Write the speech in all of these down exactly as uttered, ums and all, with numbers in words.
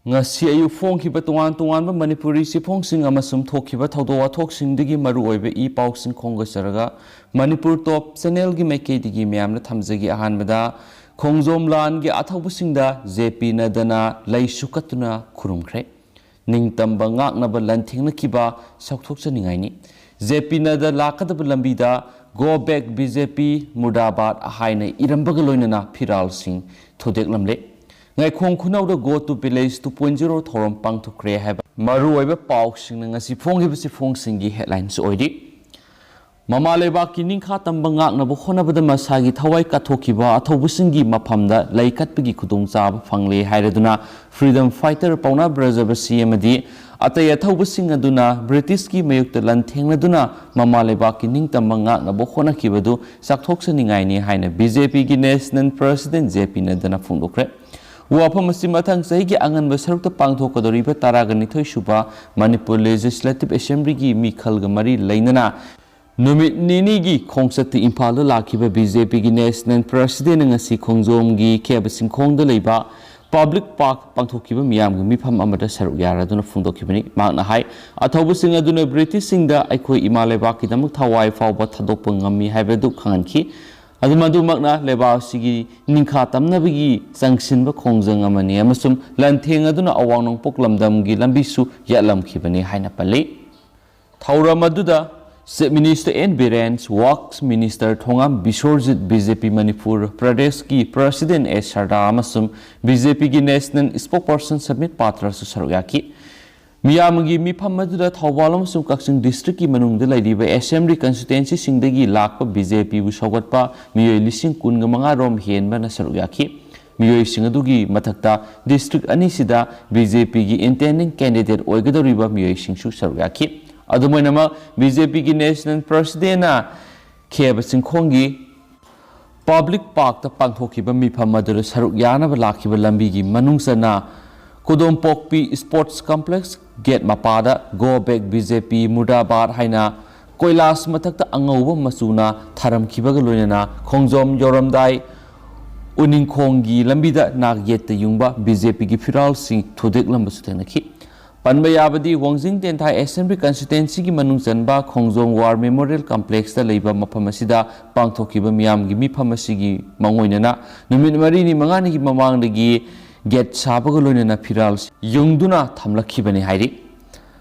ꯉꯁꯤ ꯑꯌꯨꯛ ꯐꯣꯡꯈꯤꯕ ꯇꯣꯉꯥꯟ ꯇꯣꯉꯥꯟꯕ ꯃꯅꯤꯄꯨꯔꯤ ꯆꯦꯐꯣꯡꯁꯤꯡ ꯑꯃꯁꯨꯡ ꯊꯣꯛꯈꯤꯕ ꯊꯧꯗꯣꯛ ꯋꯥꯊꯣꯛꯁꯤꯡꯗꯒꯤ ꯃꯔꯨꯑꯣꯏꯕ ꯏ ꯄꯥꯎꯁꯤꯡ ꯈꯣꯝꯒꯠꯆꯔꯒ, ꯃꯅꯤꯄꯨꯔ ꯇꯣꯞ ꯆꯦꯅꯦꯜꯒꯤ ꯃꯥꯏꯀꯩꯗꯒꯤ ꯃꯌꯥꯝꯅ ꯊꯝꯖꯒꯦ꯫ ꯑꯍꯥꯟꯕꯗ, ꯈꯣꯡꯖꯣꯝ ꯂꯥꯟꯒꯤ ꯑꯊꯧꯕꯁꯤꯡꯗ ꯖꯦ ꯄꯤ ꯅꯗꯅ ꯂꯩꯁꯨ ꯀꯠꯇꯨꯅ ꯈꯨꯔꯨꯝꯈ꯭ꯔꯦ꯫ ꯅꯤꯡꯇꯝꯕ ꯉꯥꯛꯅꯕ ꯂꯥꯟꯊꯦꯡꯅꯈꯤꯕ ꯆꯥꯎꯊꯣꯛꯆꯅꯤꯡꯉꯥꯏꯅꯤ꯫ ꯖꯦ ꯄꯤ ꯅꯗ ꯂꯥꯛꯀꯗꯕ ꯂꯝꯕꯤꯗ "Go back B J P, Murdabad" ꯍꯥꯏꯅ ꯏꯔꯝꯕꯒ ꯂꯣꯏꯅꯅ ꯐꯤꯔꯥꯜꯁꯤꯡ ꯊꯨꯗꯦꯛꯂꯝꯂꯦ꯫ ꯉꯥꯏꯈꯣꯡ ꯈꯨꯅꯧꯗ "Go to Village two point zero" ꯊꯧꯔꯝ ꯄꯥꯡꯊꯣꯛꯈ꯭ꯔꯦ ꯍꯥꯏꯕ ꯃꯔꯨꯑꯣꯏꯕ ꯄꯥꯎꯁꯤꯡꯅ ꯉꯁꯤ ꯐꯣꯡꯈꯤꯕ ꯆꯦꯐꯣꯡꯁꯤꯡꯒꯤ ꯍꯦꯗꯂꯥꯏꯟꯁ ꯑꯣꯏꯔꯤ꯫ ꯃꯃꯥ ꯂꯩꯕꯥꯛꯀꯤ ꯅꯤꯡꯈꯥ ꯇꯝꯕ ꯉꯥꯛꯅꯕ ꯍꯣꯠꯅꯕꯗ ꯃꯁꯥꯒꯤ ꯊꯋꯥꯏ ꯀꯠꯊꯣꯛꯈꯤꯕ ꯑꯊꯧꯕꯁꯤꯡꯒꯤ ꯃꯐꯝꯗ ꯂꯩ ꯀꯠꯄꯒꯤ ꯈꯨꯗꯣꯡꯆꯥꯕ ꯐꯪꯂꯦ ꯍꯥꯏꯔꯗꯨꯅ, ꯐ꯭ꯔꯤꯗꯝ ꯐꯥꯏꯇꯔ ꯄꯥꯎꯅꯥ ꯕ꯭ꯔꯖꯕꯁꯤ ꯑꯃꯗꯤ ꯑꯇꯩ ꯑꯊꯧꯕꯁꯤꯡ ꯑꯗꯨꯅ ꯕ꯭ꯔꯤꯇꯤꯁꯀꯤ ꯃꯥꯌꯣꯛꯇ ꯂꯥꯟꯊꯦꯡꯅꯗꯨꯅ ꯃꯃꯥ ꯂꯩꯕꯥꯛꯀꯤ ꯅꯤꯡꯇꯝꯕ ꯉꯥꯛꯅꯕ ꯍꯣꯠꯅꯈꯤꯕꯗꯨ ꯆꯥꯎꯊꯣꯛꯆꯅꯤꯡꯉꯥꯏꯅꯤ ꯍꯥꯏꯅ ꯕꯤ ꯖꯦ ꯄꯤꯒꯤ ꯅꯦꯁꯅꯦꯜ ꯄ꯭ꯔꯁꯤꯗꯦꯟ ꯖꯦ ꯄꯤ ꯅꯗ꯭ꯗꯥꯅ ꯐꯣꯡꯗꯣꯛꯈ꯭ꯔꯦ꯫ ꯋꯥꯐꯝ ꯑꯁꯤ ꯃꯊꯪ ꯆꯍꯤꯒꯤ ꯑꯉꯟꯕ ꯁꯔꯨꯛꯇ ꯄꯥꯡꯊꯣꯛꯀꯗꯧꯔꯤꯕ ꯇꯔꯥꯒ ꯅꯤꯊꯣꯏ ꯁꯨꯕ ꯃꯅꯤꯄꯨꯔ ꯂꯦꯖꯤꯁꯂꯦꯇꯤꯚ ꯑꯦꯁꯦꯝꯕ꯭ꯂꯤꯒꯤ ꯃꯤꯈꯜꯒ ꯃꯔꯤ ꯂꯩꯅꯅ ꯅꯨꯃꯤꯠ ꯅꯤꯅꯤꯒꯤ ꯈꯣꯡꯆꯠꯇ ꯏꯝꯐꯥꯜꯗ ꯂꯥꯛꯈꯤꯕ ꯕꯤ ꯖꯦ ꯄꯤꯒꯤ ꯅꯦꯁꯅꯦꯜ ꯄ꯭ꯔꯁꯤꯗꯦꯟꯅ ꯉꯁꯤ ꯈꯣꯡꯖꯣꯝꯒꯤ ꯈꯦꯕ ꯆꯤꯡꯈꯣꯡꯗ ꯂꯩꯕ ꯄꯕ꯭ꯂꯤꯛ ꯄꯥꯔꯛ ꯄꯥꯡꯊꯣꯛꯈꯤꯕ ꯃꯤꯌꯥꯝꯒꯤ ꯃꯤꯐꯝ ꯑꯃꯗ ꯁꯔꯨꯛ ꯌꯥꯔꯗꯨꯅ ꯐꯣꯡꯗꯣꯛꯈꯤꯕꯅꯤ꯫ ꯃꯍꯥꯛꯅ ꯍꯥꯏ, ꯑꯊꯧꯕꯁꯤꯡ ꯑꯗꯨꯅ ꯕ꯭ꯔꯤꯇꯤꯁꯁꯤꯡꯗ ꯑꯩꯈꯣꯏ ꯏꯃꯥ ꯂꯩꯕꯥꯛꯀꯤꯗꯃꯛ ꯊꯋꯥꯏ ꯐꯥꯎꯕ ꯊꯥꯗꯣꯛꯄ ꯉꯝꯃꯤ ꯍꯥꯏꯕꯗꯨ ꯈꯪꯍꯟꯈꯤ꯫ ꯑꯗꯨꯝ ꯑꯗꯨꯃꯛꯅ ꯂꯩꯕꯥꯛ ꯑꯁꯤꯒꯤ ꯅꯤꯡꯈꯥ ꯇꯝꯅꯕꯒꯤ ꯆꯪꯁꯤꯟꯕ ꯈꯣꯡꯖꯪ ꯑꯃꯅꯤ ꯑꯃꯁꯨꯡ ꯂꯥꯟꯊꯦꯡꯅꯗꯨꯅ ꯑꯋꯥꯡ ꯅꯣꯡꯄꯣꯛ ꯂꯝꯗꯝꯒꯤ ꯂꯝꯕꯤꯁꯨ ꯌꯥꯠꯂꯝꯈꯤꯕꯅꯤ ꯍꯥꯏꯅ ꯄꯜꯂꯤ꯫ ꯊꯧꯔꯝ ꯑꯗꯨꯗ Chief Minister N Biren, Works Minister ꯊꯣꯉꯥꯝ ꯕꯤꯁ꯭ꯋꯔꯖꯤꯠ, B J P ꯃꯅꯤꯄꯨꯔ ꯄ꯭ꯔꯗꯦꯁꯀꯤ ꯄ꯭ꯔꯁꯤꯗꯦꯟ ꯑꯦ ꯁꯔꯗꯥ ꯑꯃꯁꯨꯡ B J P ꯒꯤ ꯅꯦꯁꯅꯦꯜ ꯁ꯭ꯄꯣꯛꯄꯔꯁꯟ ꯁꯃꯤꯠ ꯄꯥꯇ꯭ꯔꯁꯨ ꯁꯔꯨꯛ ꯌꯥꯈꯤ꯫ ꯃꯤꯌꯥꯝꯒꯤ ꯃꯤꯐꯝ ꯑꯗꯨꯗ ꯊꯧꯕꯥꯜ ꯑꯃꯁꯨꯡ ꯀꯛꯆꯤꯡ ꯗꯤꯁꯇ꯭ꯔꯤꯛꯀꯤ ꯃꯅꯨꯡꯗ ꯂꯩꯔꯤꯕ ꯑꯦꯁꯦꯝꯕ꯭ꯂꯤ ꯀꯟꯁꯇꯤꯇ꯭ꯋꯦꯟꯁꯤꯁꯤꯡꯗꯒꯤ ꯂꯥꯛꯄ B J P ꯕꯨ ꯁꯧꯒꯠꯄ ꯃꯤꯑꯣꯏ ꯂꯤꯁꯤꯡ ꯀꯨꯟꯒ ꯃꯉꯥ ꯔꯣꯝ ꯍꯦꯟꯕꯅ ꯁꯔꯨꯛ ꯌꯥꯈꯤ꯫ ꯃꯤꯑꯣꯏꯁꯤꯡ ꯑꯗꯨꯒꯤ ꯃꯊꯛꯇ ꯗꯤꯁꯇ꯭ꯔꯤꯛ ꯑꯅꯤꯁꯤꯗ B J P ꯒꯤ ꯏꯟꯇꯦꯟꯗꯤꯡ ꯀꯦꯟꯗꯤꯗꯦꯠ ꯑꯣꯏꯒꯗꯧꯔꯤꯕ ꯃꯤꯑꯣꯏꯁꯤꯡꯁꯨ ꯁꯔꯨꯛ ꯌꯥꯈꯤ꯫ ꯑꯗꯨꯝ ꯑꯣꯏꯅꯃꯛ, B J P ꯒꯤ ꯅꯦꯁꯅꯦꯜ ꯄ꯭ꯔꯁꯤꯗꯦꯟꯅ ꯈꯦꯕ ꯆꯤꯡꯈꯣꯡꯒꯤ ꯄꯕ꯭ꯂꯤꯛ ꯄꯥꯔꯛꯇ ꯄꯥꯡꯊꯣꯛꯈꯤꯕ ꯃꯤꯐꯝ ꯑꯗꯨꯗ ꯁꯔꯨꯛ ꯌꯥꯅꯕ ꯂꯥꯛꯈꯤꯕ ꯂꯝꯕꯤꯒꯤ ꯃꯅꯨꯡ ꯆꯟꯅ ꯀꯨꯗꯣꯝꯄꯣꯛꯄꯤ ꯁ꯭ꯄꯣꯔꯠꯁ ꯀꯝꯄ꯭ꯂꯦꯛꯁ ꯒꯦꯠ ꯃꯄꯥꯗ "Go back B J P, Murdabad" ꯍꯥꯏꯅ ꯀꯣꯏꯂꯥꯁ ꯃꯊꯛꯇ ꯑꯉꯧꯕ ꯃꯆꯨꯅ ꯊꯥꯔꯝꯈꯤꯕꯒ ꯂꯣꯏꯅꯅ ꯈꯣꯡꯖꯣꯝ ꯌꯧꯔꯝꯗꯥꯏ ꯎꯅꯤꯡꯈꯣꯡꯒꯤ ꯂꯝꯕꯤꯗ ꯅꯥꯛ ꯌꯦꯠꯇ ꯌꯨꯡꯕ ꯕꯤ ꯖꯦ ꯄꯤꯒꯤ ꯐꯤꯔꯥꯜꯁꯤꯡ ꯊꯨꯗꯦꯛꯂꯝꯕꯁꯨ ꯊꯦꯡꯅꯈꯤ꯫ ꯄꯟꯕ ꯌꯥꯕꯗꯤ, ꯋꯥꯡꯖꯤꯡ ꯇꯦꯟꯊꯥ ꯑꯦꯁꯦꯝꯕ꯭ꯂꯤ ꯀꯟꯁꯇꯤꯇ꯭ꯋꯦꯟꯁꯤꯒꯤ ꯃꯅꯨꯡ ꯆꯟꯕ ꯈꯣꯡꯖꯣꯝ ꯋꯥꯔ ꯃꯦꯃꯣꯔꯤꯌꯦꯜ ꯀꯝꯄ꯭ꯂꯦꯛꯁꯇ ꯂꯩꯕ ꯃꯐꯝ ꯑꯁꯤꯗ ꯄꯥꯡꯊꯣꯛꯈꯤꯕ ꯃꯤꯌꯥꯝꯒꯤ ꯃꯤꯐꯝ ꯑꯁꯤꯒꯤ ꯃꯥꯡꯑꯣꯏꯅꯅ ꯅꯨꯃꯤꯠ ꯃꯔꯤꯅꯤ ꯃꯉꯥꯅꯤꯒꯤ ꯃꯃꯥꯡꯗꯒꯤ ꯒꯦꯠ ꯁꯥꯕꯒ ꯂꯣꯏꯅꯅ ꯐꯤꯔꯥꯜ ꯌꯨꯡꯗꯨꯅ ꯊꯝꯂꯛꯈꯤꯕꯅꯤ ꯍꯥꯏꯔꯤ꯫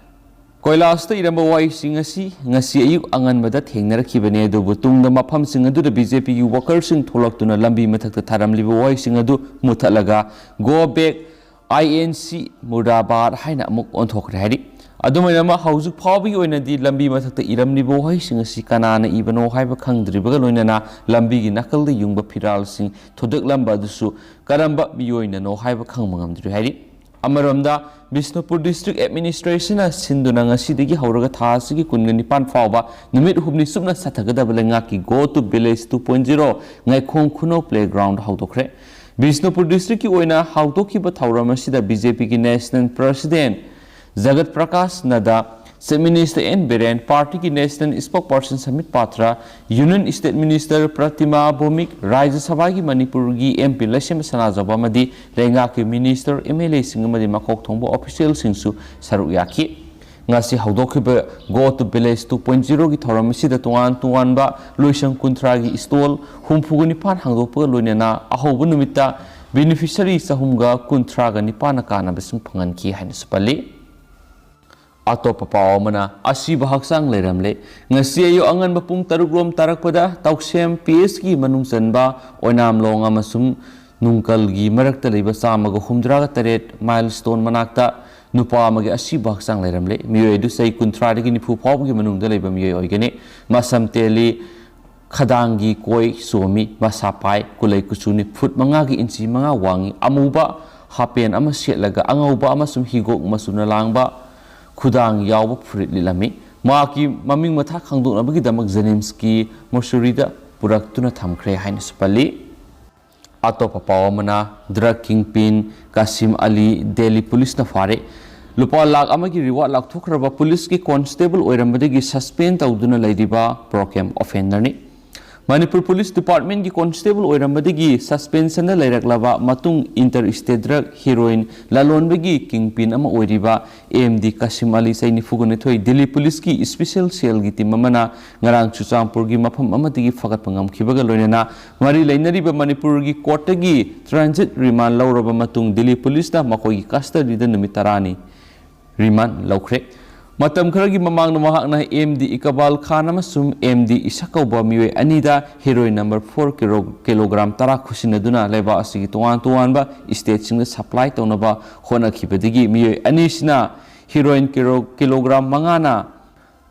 ꯀꯣꯏꯂꯥꯁꯇ ꯏꯔꯝꯕ ꯋꯥꯍꯩꯁꯤꯡ ꯑꯁꯤ ꯉꯁꯤ ꯑꯌꯨꯛ ꯑꯉꯟꯕꯗ ꯊꯦꯡꯅꯔꯛꯈꯤꯕꯅꯤ, ꯑꯗꯨꯕꯨ ꯇꯨꯡꯗ ꯃꯐꯝꯁꯤꯡ ꯑꯗꯨꯗ ꯕꯤ ꯖꯦ ꯄꯤꯒꯤ ꯋꯥꯀꯔꯁꯤꯡ ꯊꯣꯛꯂꯛꯇꯨꯅ ꯂꯝꯕꯤ ꯃꯊꯛꯇ ꯊꯥꯔꯝꯂꯤꯕ ꯋꯥꯍꯩꯁꯤꯡ ꯑꯗꯨ ꯃꯨꯊꯠꯂꯒ "Go back, I N C, Murdabad" ꯍꯥꯏꯅ ꯑꯃꯨꯛ ꯑꯣꯟꯊꯣꯛꯈ꯭ꯔꯦ ꯍꯥꯏꯔꯤ꯫ ꯑꯗꯨꯃꯥꯏꯅꯃꯛ ꯍꯧꯖꯤꯛ ꯐꯥꯎꯕꯒꯤ ꯑꯣꯏꯅꯗꯤ ꯂꯝꯕꯤ ꯃꯊꯛꯇ ꯏꯔꯝꯂꯤꯕ ꯋꯥꯍꯩꯁꯤꯡ ꯑꯁꯤ ꯀꯅꯥꯅ ꯏꯕꯅꯣ ꯍꯥꯏꯕ ꯈꯪꯗ꯭ꯔꯤꯕꯒ ꯂꯣꯏꯅꯅ ꯂꯝꯕꯤꯒꯤ ꯅꯥꯀꯜꯗ ꯌꯨꯡꯕ ꯐꯤꯔꯥꯜꯁꯤꯡ ꯊꯨꯗꯦꯛꯂꯝꯕ ꯑꯗꯨꯁꯨ ꯀꯔꯝꯕ ꯃꯤꯑꯣꯏꯅꯅꯣ ꯍꯥꯏꯕ ꯈꯪꯕ ꯉꯝꯗ꯭ꯔꯤ ꯍꯥꯏꯔꯤ꯫ ꯑꯃꯔꯣꯝꯗ, ꯕꯤꯁꯅꯨꯄꯨꯔ ꯗꯤꯁꯇ꯭ꯔꯤꯛ ꯑꯦꯗꯃꯤꯅꯤꯁꯇ꯭ꯔꯦꯁꯟꯅ ꯁꯤꯟꯗꯨꯅ ꯉꯁꯤꯗꯒꯤ ꯍꯧꯔꯒ ꯊꯥ ꯑꯁꯤꯒꯤ ꯀꯨꯟꯒ ꯅꯤꯄꯥꯟ ꯐꯥꯎꯕ ꯅꯨꯃꯤꯠ ꯍꯨꯝꯅꯤ ꯆꯨꯞꯅ ꯆꯠꯊꯒꯗꯕ ꯂꯩꯉꯥꯛꯀꯤ "Go to Village two point zero" Ngaikhong Khunou playground ꯍꯧꯗꯣꯛꯈ꯭ꯔꯦ꯫ ꯕꯤꯁꯅꯨꯄꯨꯔ ꯗꯤꯁꯇ꯭ꯔꯤꯛꯀꯤ ꯑꯣꯏꯅ ꯍꯧꯗꯣꯛꯈꯤꯕ ꯊꯧꯔꯝ ꯑꯁꯤꯗ ꯕꯤ ꯖꯦ ꯄꯤꯒꯤ national president Jagat Prakash Nadda, chief minister N Biren, ꯄꯥꯔꯇꯤꯒꯤ national spokesperson Sambit Patra, union state minister Pratima Bhoumik, Rajya ꯁꯚꯥꯒꯤ ꯃꯅꯤꯄꯨꯔꯒꯤ ꯑꯦꯝ ꯄꯤ ꯂꯩꯁꯦꯝꯕ ꯁꯅꯥꯖꯥꯎꯕ ꯑꯃꯗꯤ ꯂꯩꯉꯥꯛꯀꯤ ꯃꯤꯅꯤꯁꯇꯔ, ꯑꯦꯝ ꯑꯦꯜ ꯑꯦꯁꯤꯡ ꯑꯃꯗꯤ ꯃꯀꯣꯛ ꯊꯣꯡꯕ ꯑꯣꯐꯤꯁꯤꯌꯦꯜꯁꯤꯡꯁꯨ ꯁꯔꯨꯛ ꯌꯥꯈꯤ꯫ ꯉꯁꯤ ꯍꯧꯗꯣꯛꯈꯤꯕ "Go to Village two point zero"ꯒꯤ ꯊꯧꯔꯝ ꯑꯁꯤꯗ ꯇꯣꯉꯥꯟ ꯇꯣꯉꯥꯟꯕ ꯂꯣꯏꯁꯪ ꯀꯨꯟꯊ꯭ꯔꯥꯒꯤ ꯁ꯭ꯇꯣꯜ ꯍꯨꯝꯐꯨꯒ ꯅꯤꯄꯥꯟ ꯍꯥꯡꯗꯣꯛꯄꯒ ꯂꯣꯏꯅꯅ ꯑꯍꯧꯕ ꯅꯨꯃꯤꯠꯇ ꯕꯦꯅꯤꯐꯤꯁꯔꯤ ꯆꯍꯨꯝꯒ ꯀꯨꯟꯊ꯭ꯔꯥꯒ ꯅꯤꯄꯥꯟꯅ ꯀꯥꯟꯅꯕꯁꯤꯡ ꯐꯪꯍꯟꯈꯤ ꯍꯥꯏꯅꯁꯨ ꯄꯜꯂꯤ꯫ ꯑꯇꯣꯞꯄ ꯄꯥꯎ ꯑꯃꯅ, ꯑꯁꯤꯕ ꯍꯛꯆꯥꯡ ꯂꯩꯔꯝꯂꯦ꯫ ꯉꯁꯤ ꯑꯌꯨꯛ ꯑꯉꯟꯕ ꯄꯨꯡ ꯇꯔꯨꯛ ꯔꯣꯝ ꯇꯥꯔꯛꯄꯗ ꯇꯧꯁꯦꯝ ꯄꯤ ꯑꯦꯁꯀꯤ ꯃꯅꯨꯡ ꯆꯟꯕ ꯑꯣꯏꯅꯥꯝꯂꯣꯡ ꯑꯃꯁꯨꯡ ꯅꯨꯡꯀꯜꯒꯤ ꯃꯔꯛꯇ ꯂꯩꯕ ꯆꯥꯝꯃꯒ ꯍꯨꯝꯗ꯭ꯔꯥꯒ ꯇꯔꯦꯠ ꯃꯥꯏꯜ ꯁ꯭ꯇꯣꯟ ꯃꯅꯥꯛꯇ ꯅꯨꯄꯥ ꯑꯃꯒꯤ ꯑꯁꯤꯕ ꯍꯛꯆꯥꯡ ꯂꯩꯔꯝꯂꯦ꯫ ꯃꯤꯑꯣꯏ ꯑꯗꯨ ꯆꯍꯤ ꯀꯨꯟꯊ꯭ꯔꯥꯗꯒꯤ ꯅꯤꯐꯨ ꯐꯥꯎꯕꯒꯤ ꯃꯅꯨꯡꯗ ꯂꯩꯕ ꯃꯤꯑꯣꯏ ꯑꯣꯏꯒꯅꯤ꯫ ꯃꯁꯝ ꯇꯦꯜꯂꯤ, ꯈꯗꯥꯡꯒꯤ ꯀꯣꯏ ꯆꯣꯝꯃꯤ, ꯃꯁꯥ ꯄꯥꯏ, ꯀꯨꯂꯩ ꯀꯨꯆꯨꯅꯤ ꯐꯨꯠ ꯃꯉꯥꯒꯤ ꯏꯟꯆꯤ ꯃꯉꯥ ꯋꯥꯡꯉꯤ, ꯑꯃꯨꯕ ꯍꯥꯄꯦꯟ ꯑꯃ ꯁꯦꯠꯂꯒ ꯑꯉꯧꯕ ꯑꯃꯁꯨꯡ ꯍꯤꯒꯣꯛ ꯃꯆꯨꯅ ꯂꯥꯡꯕ ꯈꯨꯗꯥꯡ ꯌꯥꯎꯕ ꯐꯨꯔꯤꯠ ꯂꯤꯠꯂꯝꯃꯤ꯫ ꯃꯍꯥꯛꯀꯤ ꯃꯃꯤꯡ ꯃꯊꯥ ꯈꯪꯗꯣꯛꯅꯕꯒꯤꯗꯃꯛ ꯖꯦꯅꯤꯝꯁꯀꯤ ꯃꯣꯔꯆꯨꯔꯤꯗ ꯄꯨꯔꯛꯇꯨꯅ ꯊꯝꯈ꯭ꯔꯦ ꯍꯥꯏꯅꯁꯨ ꯄꯜꯂꯤ꯫ ꯑꯇꯣꯞꯄ ꯄꯥꯎ ꯑꯃꯅ, ꯗ꯭ꯔꯒ ꯀꯤꯡꯄꯤꯟ ꯀꯥꯁꯤꯝ ꯑꯂꯤ ꯗꯦꯜꯂꯤ ꯄꯨꯂꯤꯁꯅ ꯐꯥꯔꯦ꯫ ꯂꯨꯄꯥ ꯂꯥꯈ ꯑꯃꯒꯤ ꯔꯤꯋꯥꯔꯗ ꯂꯥꯎꯊꯣꯛꯈ꯭ꯔꯕ ꯄꯨꯂꯤꯁꯀꯤ ꯀꯣꯟꯁꯇꯦꯕꯜ ꯑꯣꯏꯔꯝꯕꯗꯒꯤ ꯁꯁꯄꯦꯟ ꯇꯧꯗꯨꯅ ꯂꯩꯔꯤꯕ ꯄ꯭ꯔꯣꯀꯦꯝ ꯑꯣꯐꯦꯟꯗꯔꯅꯤ꯫ ꯃꯅꯤꯄꯨꯔ ꯄꯨꯂꯤꯁ ꯗꯤꯄꯥꯔꯠꯃꯦꯟꯒꯤ ꯀꯣꯟꯁꯇꯦꯕꯜ ꯑꯣꯏꯔꯝꯕꯗꯒꯤ ꯁꯁꯄꯦꯟꯁꯟꯗ ꯂꯩꯔꯛꯂꯕ ꯃꯇꯨꯡ ꯏꯟꯇꯔ ꯏꯁꯇꯦꯠ ꯗ꯭ꯔꯒ ꯍꯤꯔꯣꯏꯟ ꯂꯂꯣꯟꯕꯒꯤ ꯀꯤꯡꯄꯤꯟ ꯑꯃ ꯑꯣꯏꯔꯤꯕ ꯑꯦꯝ ꯗꯤ ꯀꯥꯁꯤꯝ ꯑꯂꯤ, ꯆꯍꯤ ꯅꯤꯐꯨꯒ ꯅꯤꯊꯣꯏ, ꯗꯤꯜꯂꯤ ꯄꯨꯂꯤꯁꯀꯤ ꯏꯁꯄꯤꯁꯦꯜ ꯁꯦꯜꯒꯤ ꯇꯤꯝ ꯑꯃꯅ ꯉꯔꯥꯡ ꯆꯨꯔꯆꯥꯟꯄꯨꯔꯒꯤ ꯃꯐꯝ ꯑꯃꯗꯒꯤ ꯐꯒꯠꯄ ꯉꯝꯈꯤꯕꯒ ꯂꯣꯏꯅꯅ ꯃꯔꯤ ꯂꯩꯅꯔꯤꯕ ꯃꯅꯤꯄꯨꯔꯒꯤ ꯀꯣꯔꯠꯇꯒꯤ ꯇ꯭ꯔꯥꯟꯖꯤꯠ ꯔꯤꯃꯥꯟ ꯂꯧꯔꯕ ꯃꯇꯨꯡ ꯗꯤꯜꯂꯤ ꯄꯨꯂꯤꯁꯅ ꯃꯈꯣꯏꯒꯤ ꯀꯁꯇꯗꯤꯗ ꯅꯨꯃꯤꯠ ꯇꯔꯥꯅꯤ ꯔꯤꯃꯥꯟ ꯂꯧꯈ꯭ꯔꯦ꯫ ꯃꯇꯝ ꯈꯔꯒꯤ ꯃꯃꯥꯡꯗ ꯃꯍꯥꯛꯅ ꯑꯦꯝ ꯗꯤ ꯏꯀꯕꯥꯜ ꯈꯥꯟ ꯑꯃꯁꯨꯡ ꯑꯦꯝ ꯗꯤ ꯏꯁꯥ ꯀꯧꯕ ꯃꯤꯑꯣꯏ ꯑꯅꯤꯗ heroine number four kilo-, kilogram ꯇꯔꯥ ꯈꯨꯠꯁꯤꯟꯅꯗꯨꯅ ꯂꯩꯕꯥꯛ ꯑꯁꯤꯒꯤ ꯇꯣꯉꯥꯟ ꯇꯣꯉꯥꯟꯕ ꯏꯁꯇꯦꯠꯁꯤꯡꯗ ꯁꯄ꯭ꯂꯥꯏ ꯇꯧꯅꯕ ꯍꯣꯠꯅꯈꯤꯕꯗꯒꯤ ꯃꯤꯑꯣꯏ ꯑꯅꯤꯁꯤꯅ ꯍꯤꯔꯣꯏꯟ ꯀꯤꯂꯣ-, ꯀꯤꯂꯣꯒ꯭ꯔꯥꯝ ꯃꯉꯥꯅ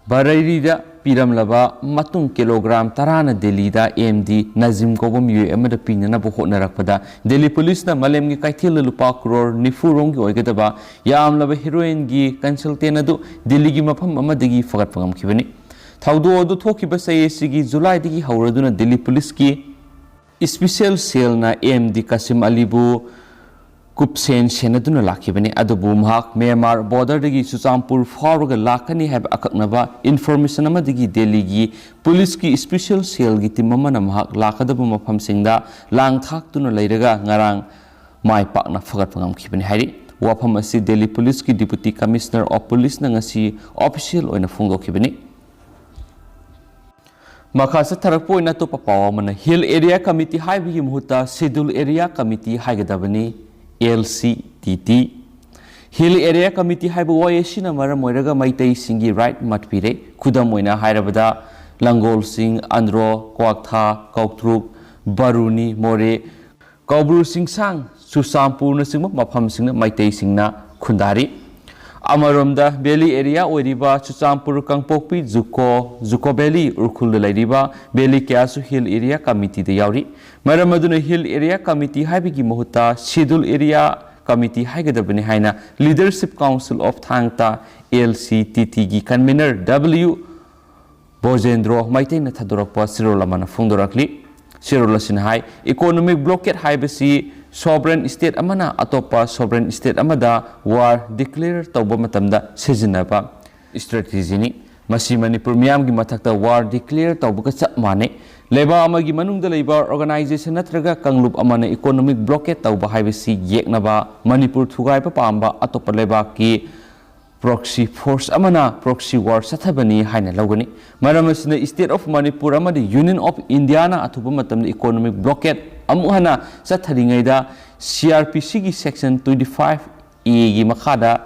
ꯕꯔꯩꯔꯤꯗ ꯄꯤꯔꯝꯂꯕ ꯃꯇꯨꯡ ꯀꯤꯂꯣꯒ꯭ꯔꯥꯝ ꯇꯔꯥꯅ ꯗꯦꯜꯂꯤꯗ ꯑꯦꯝ ꯗꯤ ꯅꯖꯤꯝ ꯀꯧꯕ ꯃꯤꯑꯣꯏ ꯑꯃꯗ ꯄꯤꯅꯅꯕ ꯍꯣꯠꯅꯔꯛꯄꯗ ꯗꯦꯜꯂꯤ ꯄꯨꯂꯤꯁꯅ ꯃꯥꯂꯦꯝꯒꯤ ꯀꯩꯊꯦꯜꯗ ꯂꯨꯄꯥ ꯀ꯭ꯔꯣꯔ ꯅꯤꯐꯨ ꯔꯣꯝꯒꯤ ꯑꯣꯏꯒꯗꯕ ꯌꯥꯝꯂꯕ ꯍꯤꯔꯣꯏꯟꯒꯤ ꯀꯟꯁꯜꯇꯦꯟ ꯑꯗꯨ ꯗꯦꯜꯂꯤꯒꯤ ꯃꯐꯝ ꯑꯃꯗꯒꯤ ꯐꯒꯠꯄ ꯉꯝꯈꯤꯕꯅꯤ꯫ ꯊꯧꯗꯣꯛ ꯑꯗꯨ ꯊꯣꯛꯈꯤꯕ ꯆꯍꯤ ꯑꯁꯤꯒꯤ ꯖꯨꯂꯥꯏꯗꯒꯤ ꯍꯧꯔꯗꯨꯅ ꯗꯦꯜꯂꯤ ꯄꯨꯂꯤꯁꯀꯤ ꯏꯁꯄꯤꯁꯦꯜ ꯁꯦꯜꯅ ꯑꯦꯝ ꯗꯤ ꯀꯥꯁꯤꯝ ꯑꯂꯤꯕꯨ ꯀꯨꯞꯁꯦꯟ ꯁꯦꯟꯅꯗꯨꯅ ꯂꯥꯛꯈꯤꯕꯅꯤ꯫ ꯑꯗꯨꯕꯨ ꯃꯍꯥꯛ ꯃ꯭ꯌꯥꯟꯃꯥꯔ ꯕꯣꯔꯗꯔꯗꯒꯤ ꯆꯨꯔꯆꯥꯟꯄꯨꯔ ꯐꯥꯎꯔꯒ ꯂꯥꯛꯀꯅꯤ ꯍꯥꯏꯕ ꯑꯀꯛꯅꯕ ꯏꯟꯐꯣꯔꯃꯦꯁꯟ ꯑꯃꯗꯒꯤ ꯗꯦꯜꯂꯤꯒꯤ ꯄꯨꯂꯤꯁꯀꯤ ꯏꯁꯄꯤꯁꯦꯜ ꯁꯦꯜꯒꯤ ꯇꯤꯝ ꯑꯃꯅ ꯃꯍꯥꯛ ꯂꯥꯛꯀꯗꯕ ꯃꯐꯝꯁꯤꯡꯗ ꯂꯥꯡ ꯊꯥꯛꯇꯨꯅ ꯂꯩꯔꯒ ꯉꯔꯥꯡ ꯃꯥꯏ ꯄꯥꯛꯅ ꯐꯒꯠꯄ ꯉꯝꯈꯤꯕꯅꯤ ꯍꯥꯏꯔꯤ꯫ ꯋꯥꯐꯝ ꯑꯁꯤ ꯗꯦꯜꯂꯤ ꯄꯨꯂꯤꯁꯀꯤ ꯗꯤꯄꯨꯇꯤ ꯀꯃꯤꯁꯅꯔ ꯑꯣꯐ ꯄꯨꯂꯤꯁꯅ ꯉꯁꯤ ꯑꯣꯐꯤꯁꯤꯌꯦꯜ ꯑꯣꯏꯅ ꯐꯣꯡꯗꯣꯛꯈꯤꯕꯅꯤ꯫ ꯃꯈꯥ ꯆꯠꯊꯔꯛꯄ ꯑꯣꯏꯅ ꯑꯇꯣꯞꯄ ꯄꯥꯎ ꯑꯃꯅ, ꯍꯤꯜ ꯑꯦꯔꯤꯌꯥ ꯀꯃꯤꯇꯤ ꯍꯥꯏꯕꯒꯤ ꯃꯍꯨꯠꯇ ꯁꯦꯗꯨꯜ ꯑꯦꯔꯤꯌꯥ ꯀꯃꯤꯇꯤ ꯍꯥꯏꯒꯗꯕꯅꯤ, L C T T. Hill area committee ꯍꯥꯏꯕ ꯋꯥꯍꯩ ꯑꯁꯤꯅ ꯃꯔꯝ ꯑꯣꯏꯔꯒ ꯃꯩꯇꯩꯁꯤꯡꯒꯤ ꯔꯥꯏꯠ ꯃꯠꯄꯤꯔꯦ꯫ ꯈꯨꯗꯝ ꯑꯣꯏꯅ ꯍꯥꯏꯔꯕꯗ, ꯂꯪꯒꯣꯜꯁꯤꯡ, ꯑꯟꯗ꯭ꯔꯣ, ꯀ꯭ꯋꯥꯛꯊꯥ, ꯀꯧꯇ꯭ꯔꯨꯛ, ꯕꯥꯔꯨꯅꯤ, ꯃꯣꯔꯦ, ꯀꯧꯕ꯭ꯔꯨ ꯆꯤꯡꯁꯥꯡ, ꯆꯨꯔꯆꯥꯟꯄꯨꯔꯅꯆꯤꯡꯕ ꯃꯐꯝꯁꯤꯡꯗ ꯃꯩꯇꯩꯁꯤꯡꯅ ꯈꯨꯟꯗꯥꯔꯤ꯫ ꯑꯃꯔꯣꯝꯗ ꯚꯦꯂꯤ ꯑꯦꯔꯤꯌꯥ ꯑꯣꯏꯔꯤꯕ ꯆꯨꯔꯆꯥꯟꯄꯨꯔ, ꯀꯥꯡꯄꯣꯛꯄꯤ, ꯖꯨꯀꯣ, ꯖꯨꯀꯣ ꯚꯦꯂꯤ, ꯎꯔꯈꯨꯜꯗ ꯂꯩꯔꯤꯕ ꯚꯦꯂꯤ ꯀꯌꯥꯁꯨ ꯍꯤꯜ ꯑꯦꯔꯤꯌꯥ ꯀꯃꯤꯇꯤꯗ ꯌꯥꯎꯔꯤ꯫ ꯃꯔꯝ ꯑꯗꯨꯅ ꯍꯤꯜ ꯑꯦꯔꯤꯌꯥ ꯀꯃꯤꯇꯤ ꯍꯥꯏꯕꯒꯤ ꯃꯍꯨꯠꯇ ꯁꯦꯗꯨꯜ ꯑꯦꯔꯤꯌꯥ ꯀꯃꯤꯇꯤ ꯍꯥꯏꯒꯗꯕꯅꯤ ꯍꯥꯏꯅ ꯂꯤꯗꯔꯁꯤꯞ ꯀꯥꯎꯟꯁꯤꯜ ꯑꯣꯐ ꯊꯥꯡ ꯇꯥ, ꯑꯦꯜ ꯁꯤ ꯇꯤ ꯇꯤꯒꯤ ꯀꯟꯚꯤꯅꯔ ꯗꯕ꯭ꯂꯤꯌꯨ ꯕꯣꯖꯦꯟꯗ꯭ꯔꯣ ꯃꯩꯇꯩꯅ ꯊꯥꯗꯣꯔꯛꯄ ꯆꯦꯔꯣꯜ ꯑꯃꯅ ꯐꯣꯡꯗꯣꯔꯛꯂꯤ꯫ ꯆꯦꯔꯣꯜ ꯑꯁꯤꯅ ꯍꯥꯏ, ꯏꯀꯣꯅꯣꯃꯤꯛ ꯕ꯭ꯂꯣꯀꯦꯠ ꯍꯥꯏꯕꯁꯤ ꯁꯣꯚꯔꯦꯟ ꯁ꯭ꯇꯦꯠ ꯑꯃꯅ ꯑꯇꯣꯞꯄ ꯁꯣꯚꯔꯦꯟ ꯁ꯭ꯇꯦꯠ ꯑꯃꯗ ꯋꯥꯔ ꯗꯤꯀ꯭ꯂꯦꯌꯔ ꯇꯧꯕ ꯃꯇꯝꯗ ꯁꯤꯖꯤꯟꯅꯕ ꯁ꯭ꯇ꯭ꯔꯦꯇꯦꯖꯤꯅꯤ꯫ ꯃꯁꯤ ꯃꯅꯤꯄꯨꯔ ꯃꯤꯌꯥꯝꯒꯤ ꯃꯊꯛꯇ ꯋꯥꯔ ꯗꯤꯀ꯭ꯂꯦꯌꯔ ꯇꯧꯕꯒ ꯆꯞ ꯃꯥꯟꯅꯩ꯫ ꯂꯩꯕꯥꯛ ꯑꯃꯒꯤ ꯃꯅꯨꯡꯗ ꯂꯩꯕ organization ꯅꯠꯇ꯭ꯔꯒ ꯀꯥꯡꯂꯨꯞ ꯑꯃꯅ economic blockade ꯇꯧꯕ ꯍꯥꯏꯕꯁꯤ ꯌꯦꯛꯅꯕ ꯃꯅꯤꯄꯨꯔ ꯊꯨꯒꯥꯏꯕ ꯄꯥꯝꯕ ꯑꯇꯣꯞꯄ ꯂꯩꯕꯥꯛꯀꯤ proxy force ꯑꯃꯅ proxy war ꯆꯠꯊꯕꯅꯤ ꯍꯥꯏꯅ ꯂꯧꯒꯅꯤ꯫ ꯃꯔꯝ ꯑꯁꯤꯅ State of Manipur ꯑꯃꯗꯤ Union of Indiaꯅ ꯑꯊꯨꯕ ꯃꯇꯝꯗ economic blockade ꯑꯃꯨꯛ ꯍꯟꯅ ꯆꯠꯊꯔꯤꯉꯩꯗ C R P Cꯒꯤ section twenty five A ꯒꯤ ꯃꯈꯥꯗ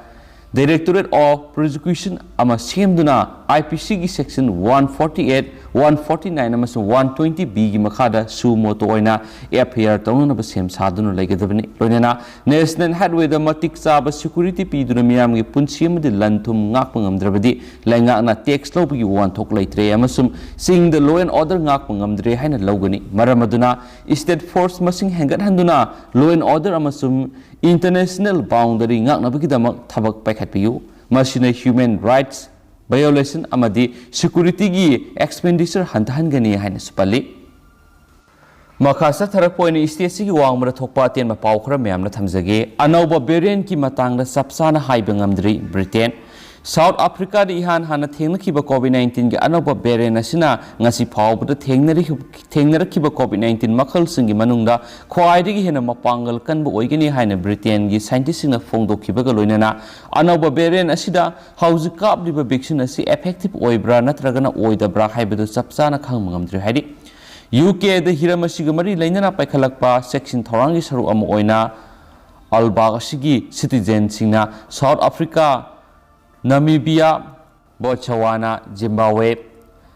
Directorate of Prosecution ꯑꯃ ꯁꯦꯝꯗꯨꯅ I P Cꯒꯤ section one forty eight, one forty nine ꯑꯃꯁꯨꯡ one twenty B ꯒꯤ ꯃꯈꯥꯗ suo motu ꯑꯣꯏꯅ F I R ꯇꯧꯅꯅꯕ ꯁꯦꯝ ꯁꯥꯗꯨꯅ ꯂꯩꯒꯗꯕꯅꯤ꯫ ꯂꯣꯏꯅꯅ National Highwayꯗ ꯃꯇꯤꯛ ꯆꯥꯕ security ꯄꯤꯗꯨꯅ ꯃꯤꯌꯥꯝꯒꯤ ꯄꯨꯟꯁꯤ ꯑꯃꯗꯤ ꯂꯟ ꯊꯨꯝ ꯉꯥꯛꯄ ꯉꯝꯗ꯭ꯔꯕꯗꯤ ꯂꯩꯉꯥꯛꯅ tax ꯂꯧꯕꯒꯤ ꯋꯥꯍꯟꯊꯣꯛ ꯂꯩꯇ꯭ꯔꯦ ꯑꯃꯁꯨꯡ ꯆꯤꯡꯗ law and order ꯉꯥꯛꯄ ꯉꯝꯗ꯭ꯔꯦ ꯍꯥꯏꯅ ꯂꯧꯒꯅꯤ꯫ ꯃꯔꯝ ꯑꯗꯨꯅ state force ꯃꯁꯤꯡ ꯍꯦꯟꯒꯠꯍꯟꯗꯨꯅ law and order ꯑꯃꯁꯨꯡ international boundary ꯉꯥꯛꯅꯕꯒꯤꯗꯃꯛ ꯊꯕꯛ ꯄꯥꯏꯈꯠꯄꯤꯌꯨ꯫ ꯃꯁꯤꯅ human rights violation ꯑꯃꯗꯤ securityꯒꯤ expenditure ꯍꯟꯊꯍꯟꯒꯅꯤ ꯍꯥꯏꯅꯁꯨ ꯄꯜꯂꯤ꯫ ꯃꯈꯥ ꯆꯠꯊꯔꯛꯄ ꯑꯣꯏꯅ stateꯁꯤꯒꯤ ꯋꯥꯡꯃꯗ ꯊꯣꯛꯄ ꯑꯇꯦꯟꯕ ꯄꯥꯎ ꯈꯔ ꯃꯌꯥꯝꯅ ꯊꯝꯖꯒꯦ꯫ ꯑꯅꯧꯕ variantꯀꯤ ꯃꯇꯥꯡꯗ ꯆꯞ ꯆꯥꯅ ꯍꯥꯏꯕ ꯉꯝꯗ꯭ꯔꯤ ꯕ꯭ꯔꯤꯇꯦꯟ꯫ South Africaꯗ ꯏꯍꯥꯟ ꯍꯥꯟꯅ ꯊꯦꯡꯅꯈꯤꯕ COVID nineteenꯒꯤ ꯑꯅꯧꯕ variant ꯑꯁꯤꯅ ꯉꯁꯤ ꯐꯥꯎꯕꯗ ꯊꯦꯡꯅꯔꯤ-, ꯊꯦꯡꯅꯔꯛꯈꯤꯕ COVID nineteen ꯃꯈꯜꯁꯤꯡꯒꯤ ꯃꯅꯨꯡꯗ ꯈ꯭ꯋꯥꯏꯗꯒꯤ ꯍꯦꯟꯅ ꯃꯄꯥꯡꯒꯜ ꯀꯟꯕ ꯑꯣꯏꯒꯅꯤ ꯍꯥꯏꯅ ꯕ꯭ꯔꯤꯇꯦꯟꯒꯤ scientistꯁꯤꯡꯅ ꯐꯣꯡꯗꯣꯛꯈꯤꯕꯒ ꯂꯣꯏꯅꯅ ꯑꯅꯧꯕ variant ꯑꯁꯤꯗ ꯍꯧꯖꯤꯛ ꯀꯥꯞꯂꯤꯕ vaccine ꯑꯁꯤ effective ꯑꯣꯏꯕ꯭ꯔꯥ ꯅꯠꯇ꯭ꯔꯒꯅ ꯑꯣꯏꯗꯕ꯭ꯔꯥ ꯍꯥꯏꯕꯗꯨ ꯆꯞ ꯆꯥꯅ ꯈꯪꯕ ꯉꯝꯗ꯭ꯔꯤ ꯍꯥꯏꯔꯤ꯫ UKꯗ ꯍꯤꯔꯝ ꯑꯁꯤꯒ ꯃꯔꯤ ꯂꯩꯅꯅ ꯄꯥꯏꯈꯠꯂꯛꯄ ꯆꯦꯛꯁꯤꯟ ꯊꯧꯔꯥꯡꯒꯤ ꯁꯔꯨꯛ ꯑꯃ ꯑꯣꯏꯅ ꯑꯜꯕꯥꯛ ꯑꯁꯤꯒꯤ citizenꯁꯤꯡꯅ South Africa, Namibia, Botswana, Zimbabwe,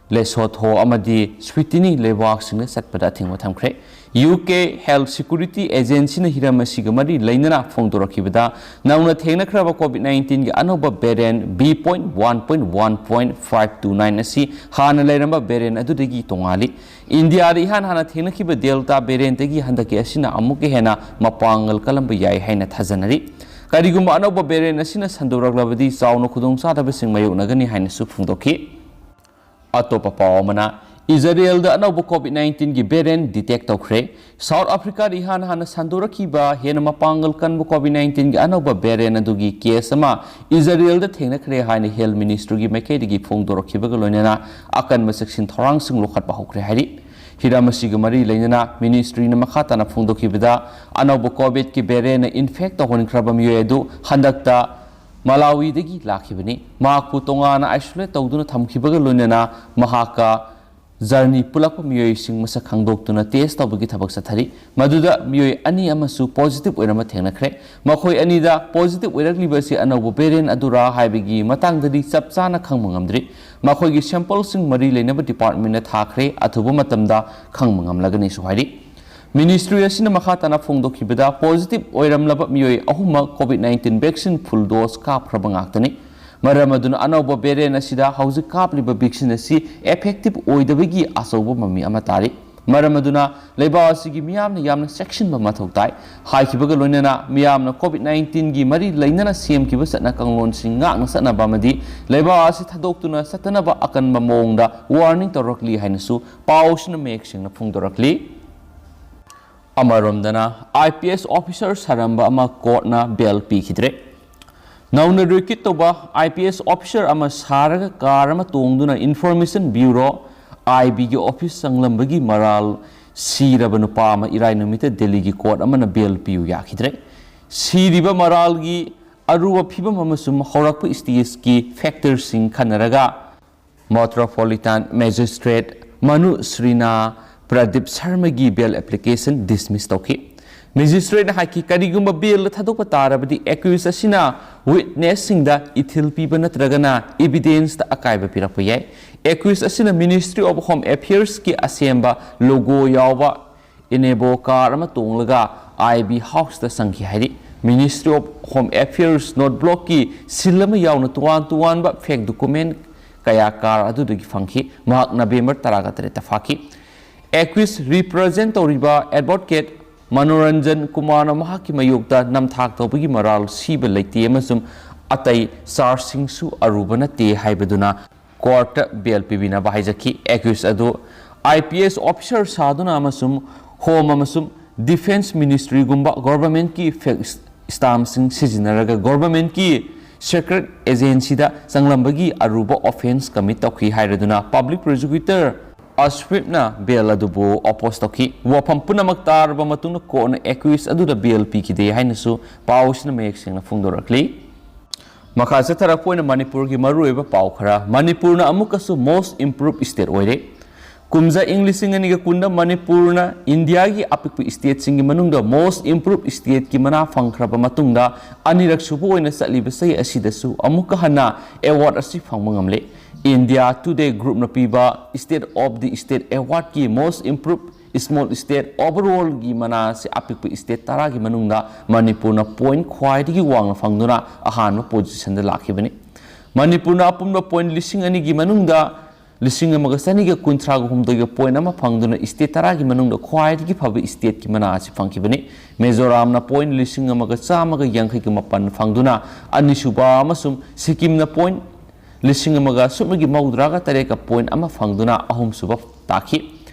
Lesotho ꯑꯃꯗꯤ Swatini ꯂꯩꯕꯥꯛꯁꯤꯡꯗ ꯆꯠꯄꯗ ꯑꯊꯤꯡꯕ ꯊꯝꯈ꯭ꯔꯦ꯫ UK Health Security Agencyꯅ ꯍꯤꯔꯝ ꯑꯁꯤꯒ ꯃꯔꯤ ꯂꯩꯅꯅ ꯐꯣꯡꯗꯣꯔꯛꯈꯤꯕꯗ, ꯅꯧꯅ ꯊꯦꯡꯅꯈ꯭ꯔꯕ COVID nineteenꯒꯤ ꯑꯅꯧꯕ variant B point one point one point five two nine ꯑꯁꯤ ꯍꯥꯟꯅ ꯂꯩꯔꯝꯕ variant ꯑꯗꯨꯗꯒꯤ ꯇꯣꯉꯥꯜꯂꯤ꯫ ꯏꯟꯗꯤꯌꯥꯗ ꯏꯍꯥꯟ ꯍꯥꯟꯅ ꯊꯦꯡꯅꯈꯤꯕ Delta variantꯇꯒꯤ ꯍꯟꯗꯛꯀꯤ ꯑꯁꯤꯅ ꯑꯃꯨꯛꯀ ꯍꯦꯟꯅ ꯃꯄꯥꯡꯒꯜ ꯀꯜꯂꯝꯕ ꯌꯥꯏ ꯍꯥꯏꯅ ꯊꯥꯖꯅꯔꯤ꯫ ꯀꯔꯤꯒꯨꯝꯕ ꯑꯅꯧꯕ variant ꯑꯁꯤꯅ ꯁꯟꯗꯣꯔꯛꯂꯕꯗꯤ ꯆꯥꯎꯅ ꯈꯨꯗꯣꯡꯆꯥꯗꯕꯁꯤꯡ ꯃꯥꯌꯣꯛꯅꯒꯅꯤ ꯍꯥꯏꯅꯁꯨ ꯐꯣꯡꯗꯣꯛꯈꯤ꯫ ꯑꯇꯣꯞꯄ ꯄꯥꯎ ꯑꯃꯅ, ꯏꯖꯔꯦꯜꯗ ꯑꯅꯧꯕ COVID nineteenꯒꯤ variant detect ꯇꯧꯈ꯭ꯔꯦ꯫ South Africaꯗ ꯏꯍꯥꯟ ꯍꯥꯟꯅ ꯁꯟꯗꯣꯔꯛꯈꯤꯕ ꯍꯦꯟꯅ ꯃꯄꯥꯡꯒꯜ ꯀꯟꯕ COVID nineteenꯒꯤ ꯑꯅꯧꯕ variant ꯑꯗꯨꯒꯤ case ꯑꯃ ꯏꯖꯔꯦꯜꯗ ꯊꯦꯡꯅꯈ꯭ꯔꯦ ꯍꯥꯏꯅ Health Ministryꯒꯤ ꯃꯥꯏꯀꯩꯗꯒꯤ ꯐꯣꯡꯗꯣꯔꯛꯈꯤꯕꯒ ꯂꯣꯏꯅꯅ ꯑꯀꯟꯕ ꯆꯦꯛꯁꯤꯟ ꯊꯧꯔꯥꯡꯁꯤꯡ ꯂꯧꯈꯠꯄ ꯍꯧꯈ꯭ꯔꯦ ꯍꯥꯏꯔꯤ꯫ ꯍꯤꯔꯝ ꯑꯁꯤꯒ ꯃꯔꯤ ꯂꯩꯅꯅ ꯃꯤꯅꯤꯁꯇ꯭ꯔꯤꯅ ꯃꯈꯥ ꯇꯥꯅ ꯐꯣꯡꯗꯣꯛꯈꯤꯕꯗ, ꯑꯅꯧꯕ ꯀꯣꯚꯤꯗꯀꯤ ꯚꯦꯔꯤꯌꯦꯟꯅ ꯏꯟꯐꯦꯛ ꯇꯧꯍꯟꯈ꯭ꯔꯕ ꯃꯤꯑꯣꯏ ꯑꯗꯨ ꯍꯟꯗꯛꯇ ꯃꯂꯥꯋꯤꯗꯒꯤ ꯂꯥꯛꯈꯤꯕꯅꯤ꯫ ꯃꯍꯥꯛꯄꯨ ꯇꯣꯉꯥꯟꯅ ꯑꯥꯏꯁꯣꯂꯦꯠ ꯇꯧꯗꯨꯅ ꯊꯝꯈꯤꯕꯒ ꯂꯣꯏꯅꯅ ꯃꯍꯥꯛꯀ ꯖꯔꯅꯤ ꯄꯨꯜꯂꯛꯄ ꯃꯤꯑꯣꯏꯁꯤꯡ ꯃꯁꯛ ꯈꯪꯗꯣꯛꯇꯨꯅ ꯇꯦꯁ ꯇꯧꯕꯒꯤ ꯊꯕꯛ ꯆꯠꯊꯔꯤ꯫ ꯃꯗꯨꯗ ꯃꯤꯑꯣꯏ ꯑꯅꯤ ꯑꯃꯁꯨ ꯄꯣꯖꯤꯇꯤꯚ ꯑꯣꯏꯔꯝꯕ ꯊꯦꯡꯅꯈ꯭ꯔꯦ꯫ ꯃꯈꯣꯏ ꯑꯅꯤꯗ ꯄꯣꯖꯤꯇꯤꯚ ꯑꯣꯏꯔꯛꯂꯤꯕ ꯑꯁꯤ ꯑꯅꯧꯕ ꯚꯦꯔꯤꯌꯦꯟ ꯑꯗꯨꯔꯥ ꯍꯥꯏꯕꯒꯤ ꯃꯇꯥꯡꯗꯗꯤ ꯆꯞ ꯆꯥꯅ ꯈꯪꯕ ꯉꯝꯗ꯭ꯔꯤ꯫ ꯃꯈꯣꯏꯒꯤ ꯁꯦꯝꯄꯜꯁꯤꯡ ꯃꯔꯤ ꯂꯩꯅꯕ ꯗꯤꯄꯥꯔꯠꯃꯦꯟꯗ ꯊꯥꯈ꯭ꯔꯦ꯫ ꯑꯊꯨꯕ ꯃꯇꯝꯗ ꯈꯪꯕ ꯉꯝꯂꯒꯅꯤꯁꯨ ꯍꯥꯏꯔꯤ꯫ ꯃꯤꯅꯤꯁꯇ꯭ꯔꯤ ꯑꯁꯤꯅ ꯃꯈꯥ ꯇꯥꯅ ꯐꯣꯡꯗꯣꯛꯈꯤꯕꯗ, ꯄꯣꯖꯤꯇꯤꯚ ꯑꯣꯏꯔꯝꯂꯕ ꯃꯤꯑꯣꯏ ꯑꯍꯨꯝꯃꯛ ꯀꯣꯚꯤꯗ ꯅꯥꯏꯟꯇꯤꯟ ꯚꯦꯛꯁꯤꯟ ꯐꯨꯜ ꯗꯣꯁ ꯀꯥꯞꯈ꯭ꯔꯕ ꯉꯥꯛꯇꯅꯤ꯫ ꯃꯔꯝ ꯑꯗꯨꯅ ꯑꯅꯧꯕ ꯚꯦꯔꯤꯌꯦꯟ ꯑꯁꯤꯗ ꯍꯧꯖꯤꯛ ꯀꯥꯞꯂꯤꯕ ꯚꯦꯛꯁꯤꯟ ꯑꯁꯤ ꯏꯐꯦꯛꯇꯤꯚ ꯑꯣꯏꯗꯕꯒꯤ ꯑꯆꯧꯕ ꯃꯃꯤ ꯑꯃ ꯇꯥꯔꯤ꯫ ꯃꯔꯝ ꯑꯗꯨꯅ ꯂꯩꯕꯥꯛ ꯑꯁꯤꯒꯤ ꯃꯤꯌꯥꯝꯅ ꯌꯥꯝꯅ ꯆꯦꯛꯁꯤꯟꯕ ꯃꯊꯧ ꯇꯥꯏ ꯍꯥꯏꯈꯤꯕꯒ ꯂꯣꯏꯅꯅ ꯃꯤꯌꯥꯝꯅ ꯀꯣꯚꯤꯗ ꯅꯥꯏꯟꯇꯤꯟꯒꯤ ꯃꯔꯤ ꯂꯩꯅꯅ ꯁꯦꯝꯈꯤꯕ ꯆꯠꯅ ꯀꯥꯡꯂꯣꯟꯁꯤꯡ ꯉꯥꯛꯅ ꯆꯠꯅꯕ ꯑꯃꯗꯤ ꯂꯩꯕꯥꯛ ꯑꯁꯤ ꯊꯥꯗꯣꯛꯇꯨꯅ ꯆꯠꯇꯅꯕ ꯑꯀꯟꯕ ꯃꯑꯣꯡꯗ ꯋꯥꯔꯅꯤꯡ ꯇꯧꯔꯛꯂꯤ ꯍꯥꯏꯅꯁꯨ ꯄꯥꯎꯁꯤꯅ ꯃꯌꯦꯛ ꯁꯦꯡꯅ ꯐꯣꯡꯗꯣꯔꯛꯂꯤ꯫ ꯑꯃꯔꯣꯝꯗꯅ, ꯑꯥꯏ ꯄꯤ ꯑꯦꯁ ꯑꯣꯐꯤꯁꯔ ꯁꯥꯔꯝꯕ ꯑꯃ ꯀꯣꯔꯠꯅ ꯕꯦꯜ ꯄꯤꯈꯤꯗ꯭ꯔꯦ꯫ ꯅꯧꯅ ꯔꯤꯀ꯭ꯔꯨꯠ ꯇꯧꯕ ꯑꯥꯏ ꯄꯤ ꯑꯦꯁ ꯑꯣꯐꯤꯁꯔ ꯑꯃ ꯁꯥꯔꯒ ꯀꯥꯔ ꯑꯃ ꯇꯣꯡꯗꯨꯅ ꯏꯟꯐꯣꯔꯃꯦꯁꯟ ꯕ꯭ꯌꯨꯔꯣ, ꯑꯥꯏ ꯕꯤꯒꯤ ꯑꯣꯐꯤꯁ ꯆꯪꯂꯝꯕꯒꯤ ꯃꯔꯥꯜ ꯁꯤꯔꯕ ꯅꯨꯄꯥ ꯑꯃ ꯏꯔꯥꯏ ꯅꯨꯃꯤꯠꯇ ꯗꯦꯜꯂꯤꯒꯤ ꯀꯣꯔꯠ ꯑꯃꯅ ꯕꯦꯜ ꯄꯤꯌꯨ ꯌꯥꯈꯤꯗ꯭ꯔꯦ꯫ ꯁꯤꯔꯤꯕ ꯃꯔꯥꯜꯒꯤ ꯑꯔꯨꯕ ꯐꯤꯕꯝ ꯑꯃꯁꯨꯡ ꯍꯧꯔꯛꯄ ꯁ꯭ꯇꯦꯖꯀꯤ ꯐꯦꯛꯇꯔꯁꯤꯡ ꯈꯟꯅꯔꯒ ꯃꯦꯇ꯭ꯔꯣꯄꯣꯂꯤꯇꯥꯟ ꯃꯦꯖꯤꯁꯇ꯭ꯔꯦꯠ ꯃꯅꯨ ꯁ꯭ꯔꯤꯅꯥ ꯄ꯭ꯔꯗꯤꯞ ꯁꯔꯃꯒꯤ ꯕꯦꯜ ꯑꯦꯄ꯭ꯂꯤꯀꯦꯁꯟ ꯗꯤꯁꯃꯤꯁ ꯇꯧꯈꯤ꯫ ꯃꯦꯖꯤꯁꯇ꯭ꯔꯦꯠꯅ ꯍꯥꯏꯈꯤ, ꯀꯔꯤꯒꯨꯝꯕ ꯕꯦꯜꯗ ꯊꯥꯗꯣꯛꯄ ꯇꯥꯔꯕꯗꯤ ꯑꯦꯀ꯭ꯌꯨꯖ ꯑꯁꯤꯅ ꯋꯤꯠꯅꯦꯁꯁꯤꯡꯗ ꯏꯊꯤꯜ ꯄꯤꯕ ꯅꯠꯇ꯭ꯔꯒꯅ ꯏꯚꯤꯗꯦꯟꯁꯇ ꯑꯀꯥꯏꯕ ꯄꯤꯔꯛꯄ ꯌꯥꯏ꯫ ꯑꯦꯀ꯭ꯌꯨꯖ ꯑꯁꯤꯅ ꯃꯤꯅꯤꯁꯇ꯭ꯔꯤ ꯑꯣꯐ ꯍꯣꯝ ꯑꯦꯐꯤꯌꯔꯁꯀꯤ ꯑꯁꯦꯝꯕ ꯂꯣꯒꯣ ꯌꯥꯎꯕ ꯏꯅꯦꯕꯣ ꯀꯥꯔ ꯑꯃ ꯇꯣꯡꯂꯒ ꯑꯥꯏ ꯕꯤ ꯍꯥꯎꯁꯇ ꯆꯪꯈꯤ ꯍꯥꯏꯔꯤ꯫ Ministry of home affairs north ꯕ꯭ꯂꯣꯛꯀꯤ ꯁꯤꯜ ꯑꯃ ꯌꯥꯎꯅ ꯇꯣꯉꯥꯟ ꯇꯣꯉꯥꯟꯕ ꯐꯦꯛ ꯗꯣꯀꯨꯃꯦꯟ ꯀꯌꯥ ꯀꯥꯔ ꯑꯗꯨꯗꯒꯤ ꯐꯪꯈꯤ꯫ ꯃꯍꯥꯛ ꯅꯕꯦꯝꯕꯔ ꯇꯔꯥꯒ ꯇꯔꯦꯠꯇ ꯐꯥꯈꯤ꯫ ꯑꯦꯀ꯭ꯌꯨꯖ ꯔꯤꯄ꯭ꯔꯖꯦꯟ ꯇꯧꯔꯤꯕ ꯑꯦꯗꯚꯣꯀꯦꯠ ꯃꯅꯣꯔꯟꯖꯟ ꯀꯨꯃꯥꯔꯅ ꯃꯍꯥꯛꯀꯤ ꯃꯥꯌꯣꯛꯇ ꯅꯝꯊꯥꯛ ꯇꯧꯕꯒꯤ ꯃꯔꯥꯜ, ꯁꯤꯕ ꯂꯩꯇꯦ ꯑꯃꯁꯨꯡ ꯑꯇꯩ ꯆꯥꯔꯖꯁꯤꯡꯁꯨ ꯑꯔꯨꯕ ꯅꯠꯇꯦ ꯍꯥꯏꯕꯗꯨꯅ ꯀꯣꯔꯠꯇ ꯕꯦꯜ ꯄꯤꯕꯤꯅꯕ ꯍꯥꯏꯖꯈꯤ꯫ ꯑꯦꯀ꯭ꯌꯨꯖ ꯑꯗꯨ ꯑꯥꯏ ꯄꯤ ꯑꯦꯁ ꯑꯣꯐꯤꯁꯔ ꯁꯥꯗꯨꯅ ꯑꯃꯁꯨꯡ ꯍꯣꯝ ꯑꯃꯁꯨꯡ ꯗꯤꯐꯦꯟꯁ ꯃꯤꯅꯤꯁꯇ꯭ꯔꯤꯒꯨꯝꯕ ꯒꯣꯚꯔꯟꯃꯦꯟꯠꯀꯤ ꯐꯦꯛ ꯁ꯭ꯇꯥꯝꯁꯤꯡ ꯁꯤꯖꯤꯟꯅꯔꯒ ꯒꯣꯚꯔꯟꯃꯦꯟꯠꯀꯤ ꯁꯤꯀ꯭ꯔꯦꯠ ꯑꯦꯖꯦꯟꯁꯤꯗ ꯆꯪꯂꯝꯕꯒꯤ ꯑꯔꯨꯕ ꯑꯣꯐꯦꯟꯁ ꯀꯃꯤꯠ ꯇꯧꯈꯤ ꯍꯥꯏꯔꯗꯨꯅ ꯄꯕ꯭ꯂꯤꯛ ꯄ꯭ꯔꯣꯁꯤꯀ꯭ꯌꯨꯇꯔ ꯑꯁ꯭ꯋꯤꯞꯅ ꯕꯦꯜ ꯑꯗꯨꯕꯨ ꯑꯣꯄꯣꯖ ꯇꯧꯈꯤ꯫ ꯋꯥꯐꯝ ꯄꯨꯝꯅꯃꯛ ꯇꯥꯔꯕ ꯃꯇꯨꯡꯗ ꯀꯣꯔꯠꯅ ꯑꯦꯀ꯭ꯌꯨꯁ ꯑꯗꯨꯗ ꯕꯦꯜ ꯄꯤꯈꯤꯗꯦ ꯍꯥꯏꯅꯁꯨ ꯄꯥꯎꯁꯤꯅ ꯃꯌꯦꯛ ꯁꯦꯡꯅ ꯐꯣꯡꯗꯣꯔꯛꯂꯤ꯫ ꯃꯈꯥ ꯆꯠꯊꯔꯛꯄ ꯑꯣꯏꯅ ꯃꯅꯤꯄꯨꯔꯒꯤ ꯃꯔꯨꯑꯣꯏꯕ ꯄꯥꯎ ꯈꯔ꯫ ꯃꯅꯤꯄꯨꯔꯅ ꯑꯃꯨꯛꯀꯁꯨ ꯃꯣꯁ ꯏꯝꯄ꯭ꯔꯨꯚ ꯁ꯭ꯇꯦꯠ ꯑꯣꯏꯔꯦ꯫ ꯀꯨꯝꯖꯥ ꯏꯪ ꯂꯤꯁꯤꯡ ꯑꯅꯤꯒ ꯀꯨꯟꯗ ꯃꯅꯤꯄꯨꯔꯅ ꯏꯟꯗꯤꯌꯥꯒꯤ ꯑꯄꯤꯛꯄ ꯁ꯭ꯇꯦꯠꯁꯤꯡꯒꯤ ꯃꯅꯨꯡꯗ ꯃꯣꯁ ꯏꯝꯄ꯭ꯔꯨꯚ ꯁ꯭ꯇꯦꯠꯀꯤ ꯃꯅꯥ ꯐꯪꯈ꯭ꯔꯕ ꯃꯇꯨꯡꯗ, ꯑꯅꯤꯔꯛ ꯁꯨꯕ ꯑꯣꯏꯅ ꯆꯠꯂꯤꯕ ꯆꯍꯤ ꯑꯁꯤꯗꯁꯨ ꯑꯃꯨꯛꯀ ꯍꯟꯅ ꯑꯦꯋꯥꯔꯗ ꯑꯁꯤ ꯐꯪꯕ ꯉꯝꯂꯦ꯫ ꯏꯟꯗꯤꯌꯥ ꯇꯨꯗꯦ ꯒ꯭ꯔꯨꯞꯅ ꯄꯤꯕ ꯁ꯭ꯇꯦꯠ ꯑꯣꯐ ꯗꯤ ꯁ꯭ꯇꯦꯠ ꯑꯦꯋꯥꯔꯗꯀꯤ ꯃꯣꯁ ꯏꯝꯄ꯭ꯔꯨꯚ ꯁ꯭ꯃꯣꯜ ꯁ꯭ꯇꯦꯠ ꯑꯣꯚꯔꯑꯣꯜꯒꯤ ꯃꯅꯥ ꯑꯁꯤ ꯑꯄꯤꯛꯄ ꯁ꯭ꯇꯦꯠ ꯇꯔꯥꯒꯤ ꯃꯅꯨꯡꯗ ꯃꯅꯤꯄꯨꯔꯅ ꯄꯣꯏꯟꯠ ꯈ꯭ꯋꯥꯏꯗꯒꯤ ꯋꯥꯡꯅ ꯐꯪꯗꯨꯅ ꯑꯍꯥꯟꯕ ꯄꯣꯖꯤꯁꯟꯗ ꯂꯥꯛꯈꯤꯕꯅꯤ꯫ ꯃꯅꯤꯄꯨꯔꯅ ꯑꯄꯨꯟꯕ ꯄꯣꯏꯟꯠ ꯂꯤꯁꯤꯡ ꯑꯅꯤꯒꯤ ꯃꯅꯨꯡꯗ ꯂꯤꯁꯤꯡ ꯑꯃꯒ ꯆꯅꯤꯒ ꯀꯨꯟꯊ꯭ꯔꯥꯒ ꯍꯨꯝꯗꯣꯏꯒ ꯄꯣꯏꯟꯠ ꯑꯃ ꯐꯪꯗꯨꯅ ꯁ꯭ꯇꯦꯠ ꯇꯔꯥꯒꯤ ꯃꯅꯨꯡꯗ ꯈ꯭ꯋꯥꯏꯗꯒꯤ ꯐꯕ ꯁ꯭ꯇꯦꯠꯀꯤ ꯃꯅꯥ ꯑꯁꯤ ꯐꯪꯈꯤꯕꯅꯤ꯫ ꯃꯤꯖꯣꯔꯥꯝꯅ ꯄꯣꯏꯟꯠ ꯂꯤꯁꯤꯡ ꯑꯃꯒ ꯆꯥꯝꯃꯒ ꯌꯥꯡꯈꯩꯒ ꯃꯥꯄꯟ ꯐꯪꯗꯨꯅ ꯑꯅꯤꯁꯨꯕ ꯑꯃꯁꯨꯡ ꯁꯤꯛꯀꯤꯝꯅ ꯄꯣꯏꯟꯠ ꯂꯤꯁꯤꯡ ꯑꯃꯒ ꯁꯨꯞꯅꯒꯤ ꯃꯧꯗ꯭ꯔꯥꯒ ꯇꯔꯦꯠꯀ ꯄꯣꯏꯟꯠ ꯑꯃ ꯐꯪꯗꯨꯅ ꯑꯍꯨꯝꯁꯨꯕ ꯇꯥꯈꯤ꯫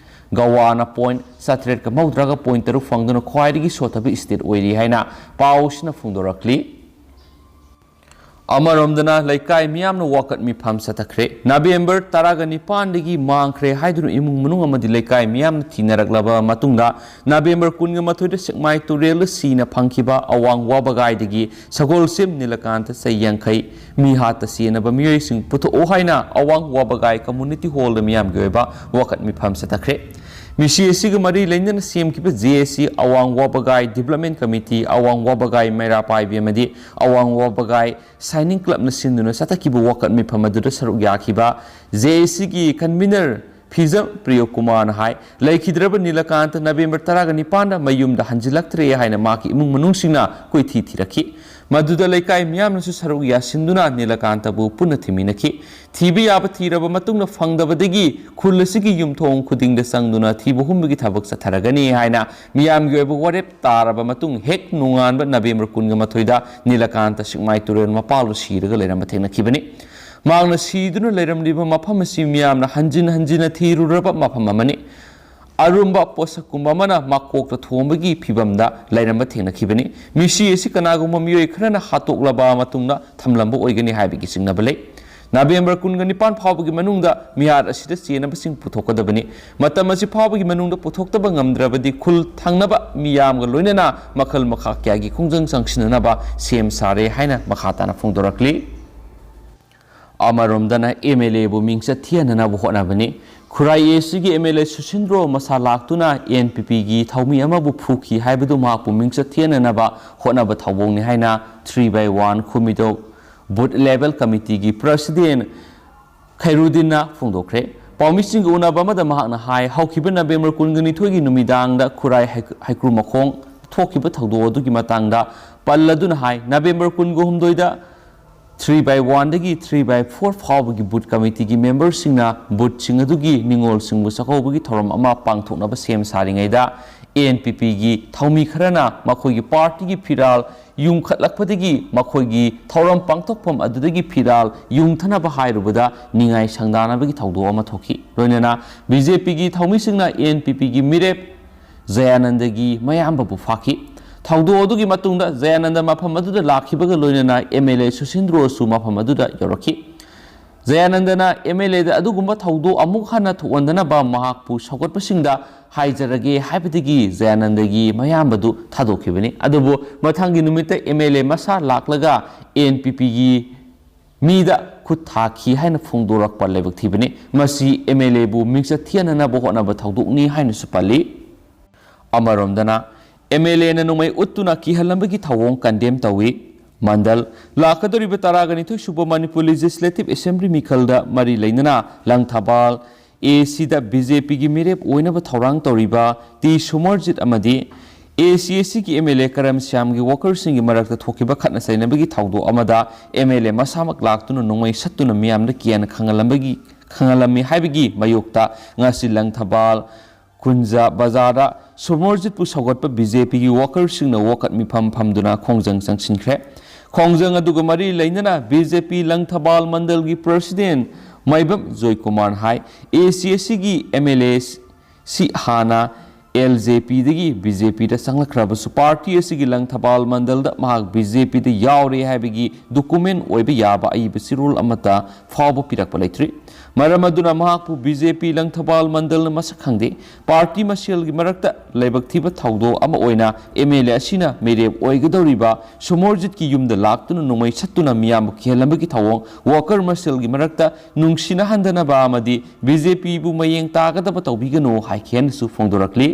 ꯒꯋꯥꯅ ꯄꯣꯏꯟꯠ ꯆꯥꯇ꯭ꯔꯦꯠꯀ ꯃꯧꯗ꯭ꯔꯥꯒ ꯄꯣꯏꯟꯠ ꯇꯔꯨꯛ ꯐꯪꯗꯨꯅ ꯈ꯭ꯋꯥꯏꯗꯒꯤ ꯁꯣꯠꯊꯕ ꯁ꯭ꯇꯦꯠ ꯑꯣꯏꯔꯤ ꯍꯥꯏꯅ ꯄꯥꯎꯁꯤꯅ ꯐꯣꯡꯗꯣꯔꯛꯂꯤ꯫ ꯑꯃꯔꯣꯝꯗꯅ ꯂꯩꯀꯥꯏ ꯃꯤꯌꯥꯝꯅ ꯋꯥꯀꯠ ꯃꯤꯐꯝ ꯆꯠꯊꯈ꯭ꯔꯦ꯫ ꯅꯕꯦꯝꯕꯔ ꯇꯔꯥꯒ ꯅꯤꯄꯥꯟꯗꯒꯤ ꯃꯥꯡꯈ꯭ꯔꯦ ꯍꯥꯏꯗꯨꯅ ꯏꯃꯨꯡ ꯃꯅꯨꯡ ꯑꯃꯗꯤ ꯂꯩꯀꯥꯏ ꯃꯤꯌꯥꯝꯅ ꯊꯤꯅꯔꯛꯂꯕ ꯃꯇꯨꯡꯗ, ꯅꯕꯦꯝꯕꯔ ꯀꯨꯟꯒ ꯃꯥꯊꯣꯏꯗ ꯁꯦꯛꯃꯥꯏ ꯇꯨꯔꯦꯜꯗ ꯁꯤꯅ ꯐꯪꯈꯤꯕ ꯑꯋꯥꯡ ꯋꯥꯕꯒꯥꯏꯗꯒꯤ ꯁꯒꯣꯜꯁꯦꯝ ꯅꯤꯂꯀꯥꯟꯇ ꯆꯍꯤ ꯌꯥꯡꯈꯩ ꯃꯤꯍꯥꯠꯇ ꯆꯦꯟꯅꯕ ꯃꯤꯑꯣꯏꯁꯤꯡ ꯄꯨꯊꯣꯛꯑꯣ ꯍꯥꯏꯅ ꯑꯋꯥꯡ ꯋꯥꯕꯒꯥꯏ ꯀꯝꯃ꯭ꯌꯨꯅꯤꯇꯤ ꯍꯣꯜꯗ ꯃꯤꯌꯥꯝꯒꯤ ꯑꯣꯏꯕ ꯋꯥꯀꯠ ꯃꯤꯐꯝ ꯆꯠꯊꯈ꯭ꯔꯦ꯫ ꯃꯤꯁꯤ ꯑꯁꯤꯒ ꯃꯔꯤ ꯂꯩꯅꯅ ꯁꯦꯝꯈꯤꯕ ꯖꯦ ꯑꯦ ꯁꯤ, ꯑꯋꯥꯡ ꯋꯥꯕꯒꯥꯏ ꯗꯤꯕ꯭ꯂꯞꯃꯦꯟ ꯀꯃꯤꯇꯤ, ꯑꯋꯥꯡ ꯋꯥꯕꯒꯥꯏ ꯃꯩꯔꯥ ꯄꯥꯏꯕꯤ ꯑꯃꯗꯤ ꯑꯋꯥꯡ ꯋꯥꯕꯒꯥꯏ ꯁꯥꯏꯅꯤꯡ ꯀ꯭ꯂꯕꯅ ꯁꯤꯟꯗꯨꯅ ꯆꯠꯊꯈꯤꯕ ꯋꯥꯀꯠ ꯃꯤꯐꯝ ꯑꯗꯨꯗ ꯁꯔꯨꯛ ꯌꯥꯈꯤꯕ ꯖꯦ ꯑꯦ ꯁꯤꯒꯤ ꯀꯟꯚꯤꯅꯔ ꯐꯤꯖꯝ ꯄ꯭ꯔꯤꯌꯣꯀꯨꯃꯥꯔꯅ ꯍꯥꯏ, ꯂꯩꯈꯤꯗ꯭ꯔꯕ ꯅꯤꯂꯀꯥꯟꯇ ꯅꯕꯦꯝꯕꯔ ꯇꯔꯥꯒ ꯅꯤꯄꯥꯟꯗ ꯃꯌꯨꯝꯗ ꯍꯟꯖꯤꯜꯂꯛꯇ꯭ꯔꯦ ꯍꯥꯏꯅ ꯃꯍꯥꯛꯀꯤ ꯏꯃꯨꯡ ꯃꯅꯨꯡꯁꯤꯡꯅ ꯀꯣꯏꯊꯤ ꯊꯤꯔꯛꯈꯤ꯫ ꯃꯗꯨꯗ ꯂꯩꯀꯥꯏ ꯃꯤꯌꯥꯝꯅꯁꯨ ꯁꯔꯨꯛ ꯌꯥꯁꯤꯟꯗꯨꯅ ꯅꯤꯂꯀꯥꯟꯇꯕꯨ ꯄꯨꯟꯅ ꯊꯤꯃꯤꯟꯅꯈꯤ꯫ ꯊꯤꯕ ꯌꯥꯕ ꯊꯤꯔꯕ ꯃꯇꯨꯡꯗ ꯐꯪꯗꯕꯗꯒꯤ ꯈꯨꯜ ꯑꯁꯤꯒꯤ ꯌꯨꯝꯊꯣꯡ ꯈꯨꯗꯤꯡꯗ ꯆꯪꯗꯨꯅ ꯊꯤꯕ ꯍꯨꯝꯕꯒꯤ ꯊꯕꯛ ꯆꯠꯊꯔꯒꯅꯤ ꯍꯥꯏꯅ ꯃꯤꯌꯥꯝꯒꯤ ꯑꯣꯏꯕ ꯋꯥꯔꯦꯞ ꯇꯥꯔꯕ ꯃꯇꯨꯡ ꯍꯦꯛ ꯅꯣꯡꯉꯥꯟꯕ ꯅꯕꯦꯝꯕꯔ ꯀꯨꯟꯒ ꯃꯥꯊꯣꯏꯗ ꯅꯤꯂꯀꯥꯟꯇ ꯁꯦꯛꯃꯥꯏ ꯇꯨꯔꯦꯜ ꯃꯄꯥꯜꯗ ꯁꯤꯔꯒ ꯂꯩꯔꯝꯕ ꯊꯦꯡꯅꯈꯤꯕꯅꯤ꯫ ꯃꯍꯥꯛꯅ ꯁꯤꯗꯨꯅ ꯂꯩꯔꯝꯂꯤꯕ ꯃꯐꯝ ꯑꯁꯤ ꯃꯤꯌꯥꯝꯅ ꯍꯟꯖꯤꯟ ꯍꯟꯖꯤꯟꯅ ꯊꯤꯔꯨꯔꯕ ꯃꯐꯝ ꯑꯃꯅꯤ꯫ ꯑꯔꯨꯝꯕ ꯄꯣꯠꯁꯛꯀꯨꯝꯕ ꯑꯃꯅ ꯃꯀꯣꯛꯇ ꯊꯣꯝꯕꯒꯤ ꯐꯤꯚꯝꯗ ꯂꯩꯔꯝꯕ ꯊꯦꯡꯅꯈꯤꯕꯅꯤ꯫ ꯃꯤꯁꯤ ꯑꯁꯤ ꯀꯅꯥꯒꯨꯝꯕ ꯃꯤꯑꯣꯏ ꯈꯔꯅ ꯍꯥꯠꯇꯣꯛꯂꯕ ꯃꯇꯨꯡꯗ ꯊꯝꯂꯝꯕ ꯑꯣꯏꯒꯅꯤ ꯍꯥꯏꯕꯒꯤ ꯆꯤꯡꯅꯕ ꯂꯩ꯫ ꯅꯕꯦꯝꯕꯔ ꯀꯨꯟꯒ ꯅꯤꯄꯥꯟ ꯐꯥꯎꯕꯒꯤ ꯃꯅꯨꯡꯗ ꯃꯤꯍꯥꯠ ꯑꯁꯤꯗ ꯆꯦꯟꯅꯕꯁꯤꯡ ꯄꯨꯊꯣꯛꯀꯗꯕꯅꯤ꯫ ꯃꯇꯝ ꯑꯁꯤ ꯐꯥꯎꯕꯒꯤ ꯃꯅꯨꯡꯗ ꯄꯨꯊꯣꯛꯇꯕ ꯉꯝꯗ꯭ꯔꯕꯗꯤ ꯈꯨꯜ ꯊꯪꯅꯕ ꯃꯤꯌꯥꯝꯒ ꯂꯣꯏꯅꯅ ꯃꯈꯜ ꯃꯈꯥ ꯀꯌꯥꯒꯤ ꯈꯣꯡꯖꯪ ꯆꯪꯁꯤꯟꯅꯅꯕ ꯁꯦꯝ ꯁꯥꯔꯦ ꯍꯥꯏꯅ ꯃꯈꯥ ꯇꯥꯅ ꯐꯣꯡꯗꯣꯔꯛꯂꯤ꯫ ꯑꯃꯔꯣꯝꯗꯅ MLAꯕꯨ ꯃꯤꯡꯆꯠ ꯊꯤꯍꯟꯅꯅꯕ ꯍꯣꯠꯅꯕꯅꯤ꯫ ꯈꯨꯔꯥꯏ ACꯒꯤ MLA ꯁꯨꯁꯤꯟꯗ꯭ꯔꯣ ꯃꯁꯥ ꯂꯥꯛꯇꯨꯅ NPPꯒꯤ ꯊꯧꯃꯤ ꯑꯃꯕꯨ ꯐꯨꯈꯤ ꯍꯥꯏꯕꯗꯨ ꯃꯍꯥꯛꯄꯨ ꯃꯤꯡꯆꯠ ꯊꯤꯍꯟꯅꯅꯕ ꯍꯣꯠꯅꯕ ꯊꯧꯑꯣꯡꯅꯤ ꯍꯥꯏꯅ three by one ꯈꯨꯃꯤꯗꯧ Booth Level Committeeꯒꯤ President ꯈꯩꯔꯨꯗꯤꯟꯅ ꯐꯣꯡꯗꯣꯛꯈ꯭ꯔꯦ꯫ ꯄꯥꯎꯃꯤꯁꯤꯡꯒ ꯎꯅꯕ ꯑꯃꯗ ꯃꯍꯥꯛꯅ ꯍꯥꯏ, ꯍꯧꯈꯤꯕ ꯅꯕꯦꯝꯕꯔ ꯀꯨꯟꯒ ꯅꯤꯊꯣꯏꯒꯤ ꯅꯨꯃꯤꯗꯥꯡꯗ ꯈꯨꯔꯥꯏ ꯍꯩ-, ꯍꯩꯀ꯭ꯔꯨ ꯃꯈꯣꯡ ꯊꯣꯛꯈꯤꯕ ꯊꯧꯗꯣꯛ ꯑꯗꯨꯒꯤ ꯃꯇꯥꯡꯗ ꯄꯜꯂꯗꯨꯅ ꯍꯥꯏ, ꯅꯕꯦꯝꯕꯔ ꯀꯨꯟꯒ ꯍꯨꯝꯗꯣꯏꯗ three by oneꯗꯒꯤ three by four ꯐꯥꯎꯕꯒꯤ booth committeeꯒꯤ memberꯁꯤꯡꯅ boothꯁꯤꯡ ꯑꯗꯨꯒꯤ ꯅꯤꯉꯣꯜꯁꯤꯡꯕꯨ ꯆꯥꯛꯀꯧꯕꯒꯤ ꯊꯧꯔꯝ ꯑꯃ ꯄꯥꯡꯊꯣꯛꯅꯕ ꯁꯦꯝ ꯁꯥꯔꯤꯉꯩꯗ, NPPꯒꯤ ꯊꯧꯃꯤ ꯈꯔꯅ ꯃꯈꯣꯏꯒꯤ partyꯒꯤ ꯐꯤꯔꯥꯜ ꯌꯨꯡꯈꯠꯂꯛꯄꯗꯒꯤ ꯃꯈꯣꯏꯒꯤ ꯊꯧꯔꯝ ꯄꯥꯡꯊꯣꯛꯐꯝ ꯑꯗꯨꯗꯒꯤ ꯐꯤꯔꯥꯜ ꯌꯨꯡꯊꯅꯕ ꯍꯥꯏꯔꯨꯕꯗ ꯅꯤꯡꯉꯥꯏ ꯁꯪꯗꯥꯅꯕꯒꯤ ꯊꯧꯗꯣꯛ ꯑꯃ ꯊꯣꯛꯈꯤ꯫ ꯂꯣꯏꯅꯅ BJPꯒꯤ ꯊꯧꯃꯤꯁꯤꯡꯅ NPPꯒꯤ ꯃꯤꯔꯦꯞ ꯖꯌꯥꯅꯟꯗꯒꯤ ꯃꯌꯥꯝꯕꯕꯨ ꯐꯥꯈꯤ꯫ ꯊꯧꯗꯣꯛ ꯑꯗꯨꯒꯤ ꯃꯇꯨꯡꯗ ꯖꯌꯥꯅꯟꯗ ꯃꯐꯝ ꯑꯗꯨꯗ ꯂꯥꯛꯈꯤꯕꯒ ꯂꯣꯏꯅꯅ MLA ꯁꯨꯁꯤꯟꯗ꯭ꯔꯣꯁꯨ ꯃꯐꯝ ꯑꯗꯨꯗ ꯌꯧꯔꯛꯈꯤ꯫ ꯖꯌꯥꯅꯟꯗꯅ MLAꯗ ꯑꯗꯨꯒꯨꯝꯕ ꯊꯧꯗꯣꯛ ꯑꯃꯨꯛ ꯍꯟꯅ ꯊꯣꯛꯍꯟꯗꯅꯕ ꯃꯍꯥꯛꯄꯨ ꯁꯧꯒꯠꯄꯁꯤꯡꯗ ꯍꯥꯏꯖꯔꯒꯦ ꯍꯥꯏꯕꯗꯒꯤ ꯖꯌꯥꯅꯟꯗꯒꯤ ꯃꯌꯥꯝꯕꯗꯨ ꯊꯥꯗꯣꯛꯈꯤꯕꯅꯤ꯫ ꯑꯗꯨꯕꯨ ꯃꯊꯪꯒꯤ ꯅꯨꯃꯤꯠꯇ MLA ꯃꯁꯥ ꯂꯥꯛꯂꯒ NPPꯒꯤ ꯃꯤꯗ ꯈꯨꯠ ꯊꯥꯈꯤ ꯍꯥꯏꯅ ꯐꯣꯡꯗꯣꯔꯛꯄ ꯂꯥꯏꯕꯛ ꯊꯤꯕꯅꯤ꯫ ꯃꯁꯤ MLAꯕꯨ ꯃꯤꯡꯆꯠ ꯊꯤꯍꯟꯅꯅꯕ ꯍꯣꯠꯅꯕ ꯊꯧꯗꯣꯛꯅꯤ ꯍꯥꯏꯅꯁꯨ ꯄꯜꯂꯤ꯫ ꯑꯃꯔꯣꯝꯗꯅ, MLAꯅ ꯅꯣꯡꯃꯩ ꯎꯠꯇꯨꯅ ꯀꯤꯍꯜꯂꯝꯕꯒꯤ ꯊꯧꯑꯣꯡ condemn ꯇꯧꯏ꯫ ꯃꯟꯗꯜ, ꯂꯥꯛꯀꯗꯧꯔꯤꯕ ꯇꯔꯥꯒ ꯅꯤꯊꯣꯏ ꯁꯨꯕ ꯃꯅꯤꯄꯨꯔ Legislative Assembly ꯃꯤꯈꯜꯗ ꯃꯔꯤ ꯂꯩꯅꯅ ꯂꯪꯊꯕꯥꯜ ACꯗ BJPꯒꯤ ꯃꯤꯔꯦꯞ ꯑꯣꯏꯅꯕ ꯊꯧꯔꯥꯡ ꯇꯧꯔꯤꯕ ꯇꯤ ꯁꯨꯃꯔꯖꯤꯠ ꯑꯃꯗꯤ ACACꯒꯤ MLA ꯀꯔꯝ ꯁ꯭ꯌꯥꯝꯒꯤ workerꯁꯤꯡꯒꯤ ꯃꯔꯛꯇ ꯊꯣꯛꯈꯤꯕ ꯈꯠꯅ ꯆꯩꯅꯕꯒꯤ ꯊꯧꯗꯣꯛ ꯑꯃꯗ MLA ꯃꯁꯥꯃꯛ ꯂꯥꯛꯇꯨꯅ ꯅꯣꯡꯃꯩ ꯁꯠꯇꯨꯅ ꯃꯤꯌꯥꯝꯗ ꯀꯤꯍꯟ ꯈꯪꯍꯜꯂꯝꯕꯒꯤ, ꯈꯪꯍꯜꯂꯝꯃꯤ ꯍꯥꯏꯕꯒꯤ ꯃꯥꯌꯣꯛꯇ ꯉꯁꯤ ꯂꯪꯊꯕꯥꯜ ꯀꯨꯟꯖꯥ ꯕꯖꯥꯔꯗ ꯁꯨꯃꯔꯖꯤꯠꯄꯨ ꯁꯧꯒꯠꯄ BJPꯒꯤ workerꯁꯤꯡꯅ ꯋꯥꯀꯠ ꯃꯤꯐꯝ ꯐꯝꯗꯨꯅ ꯈꯣꯡꯖꯪ ꯆꯪꯁꯤꯟꯈ꯭ꯔꯦ꯫ ꯈꯣꯡꯖꯪ ꯑꯗꯨꯒ ꯃꯔꯤ ꯂꯩꯅꯅ BJP ꯂꯪꯊꯕꯥꯜ ꯃꯟꯗꯜꯒꯤ President ꯃꯥꯏꯕꯝ ꯖꯣꯏꯀꯨꯃꯥꯔꯅ ꯍꯥꯏ, ACACꯒꯤ MLA ꯁꯤ ꯍꯥꯟꯅ ꯑꯦꯜ ꯖꯦ ꯄꯤꯗꯒꯤ ꯕꯤ ꯖꯦ ꯄꯤꯗ ꯆꯪꯂꯛꯈ꯭ꯔꯕꯁꯨ, ꯄꯥꯔꯇꯤ ꯑꯁꯤꯒꯤ ꯂꯪꯊꯕꯥꯜ ꯃꯟꯗꯜꯗ ꯃꯍꯥꯛ ꯕꯤ ꯖꯦ ꯄꯤꯗ ꯌꯥꯎꯔꯦ ꯍꯥꯏꯕꯒꯤ ꯗꯣꯀꯨꯃꯦꯟ ꯑꯣꯏꯕ ꯌꯥꯕ ꯑꯏꯕ ꯆꯦꯔꯣꯜ ꯑꯃꯠꯇ ꯐꯥꯎꯕ ꯄꯤꯔꯛꯄ ꯂꯩꯇ꯭ꯔꯤ꯫ ꯃꯔꯝ ꯑꯗꯨꯅ ꯃꯍꯥꯛꯄꯨ ꯕꯤ ꯖꯦ ꯄꯤ ꯂꯪꯊꯕꯥꯜ ꯃꯟꯗꯜꯅ ꯃꯁꯛ ꯈꯪꯗꯦ꯫ ꯄꯥꯔꯇꯤ ꯃꯁꯦꯜꯒꯤ ꯃꯔꯛꯇ ꯂꯥꯏꯕꯛ ꯊꯤꯕ ꯊꯧꯗꯣꯛ ꯑꯃ ꯑꯣꯏꯅ ꯑꯦꯝ ꯑꯦꯜ ꯑꯦ ꯑꯁꯤꯅ ꯃꯤꯔꯦꯞ ꯑꯣꯏꯒꯗꯧꯔꯤꯕ ꯁꯣꯃꯣꯔꯖꯤꯠꯀꯤ ꯌꯨꯝꯗ ꯂꯥꯛꯇꯨꯅ ꯅꯣꯡꯃꯩ ꯁꯠꯇꯨꯅ ꯃꯤꯌꯥꯝꯕꯨ ꯀꯤꯍꯜꯂꯝꯕꯒꯤ ꯊꯧꯑꯣꯡ, ꯋꯥꯀꯔ ꯃꯁꯦꯜꯒꯤ ꯃꯔꯛꯇ ꯅꯨꯡꯁꯤꯅꯍꯟꯗꯅꯕ ꯑꯃꯗꯤ ꯕꯤ ꯖꯦ ꯄꯤꯕꯨ ꯃꯌꯦꯡ ꯇꯥꯒꯗꯕ ꯇꯧꯕꯤꯒꯅꯨ ꯍꯥꯏꯈꯤꯅꯁꯨ ꯐꯣꯡꯗꯣꯔꯛꯂꯤ꯫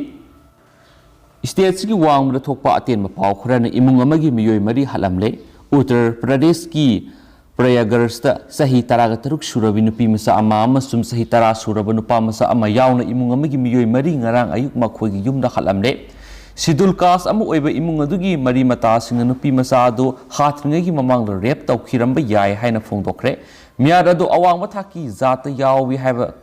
ꯁ꯭ꯇꯦꯠꯁꯤꯒꯤ ꯋꯥꯡꯃꯗ ꯊꯣꯛꯄ ꯑꯇꯦꯟꯕ ꯄꯥꯎ ꯈꯔꯅ ꯏꯃꯨꯡ ꯑꯃꯒꯤ ꯃꯤꯑꯣꯏ ꯃꯔꯤ ꯍꯥꯠꯂꯝꯂꯦ꯫ ꯎꯠꯇꯔ ꯄ꯭ꯔꯗꯦꯁꯀꯤ ꯄ꯭ꯔꯌꯥꯒꯔꯁꯇ ꯆꯍꯤ ꯇꯔꯥꯒ ꯇꯔꯨꯛ ꯁꯨꯔꯕꯤ ꯅꯨꯄꯤ ꯃꯆꯥ ꯑꯃ ꯑꯃꯁꯨꯡ ꯆꯍꯤ ꯇꯔꯥ ꯁꯨꯔꯕ ꯅꯨꯄꯥ ꯃꯆꯥ ꯑꯃ ꯌꯥꯎꯅ ꯏꯃꯨꯡ ꯑꯃꯒꯤ ꯃꯤꯑꯣꯏ ꯃꯔꯤ ꯉꯔꯥꯡ ꯑꯌꯨꯛ ꯃꯈꯣꯏꯒꯤ ꯌꯨꯝꯗ ꯍꯥꯠꯂꯝꯂꯦ꯫ ꯁꯤꯗꯨꯜ ꯀꯥꯁ ꯑꯃ ꯑꯣꯏꯕ ꯏꯃꯨꯡ ꯑꯗꯨꯒꯤ ꯃꯔꯤ ꯃꯇꯥꯁꯤꯡꯅ ꯅꯨꯄꯤ ꯃꯆꯥ ꯑꯗꯨ ꯍꯥꯠꯇ꯭ꯔꯤꯉꯩꯒꯤ ꯃꯃꯥꯡꯗ ꯔꯦꯞ ꯇꯧꯈꯤꯔꯝꯕ ꯌꯥꯏ ꯍꯥꯏꯅ ꯐꯣꯡꯗꯣꯛꯈ꯭ꯔꯦ꯫ ꯃꯤꯌꯥꯠ ꯑꯗꯨ ꯑꯋꯥꯡꯕ ꯊꯥꯛꯀꯤ ꯖꯥꯠꯇ ꯌꯥꯎꯏ ꯍꯥꯏꯕ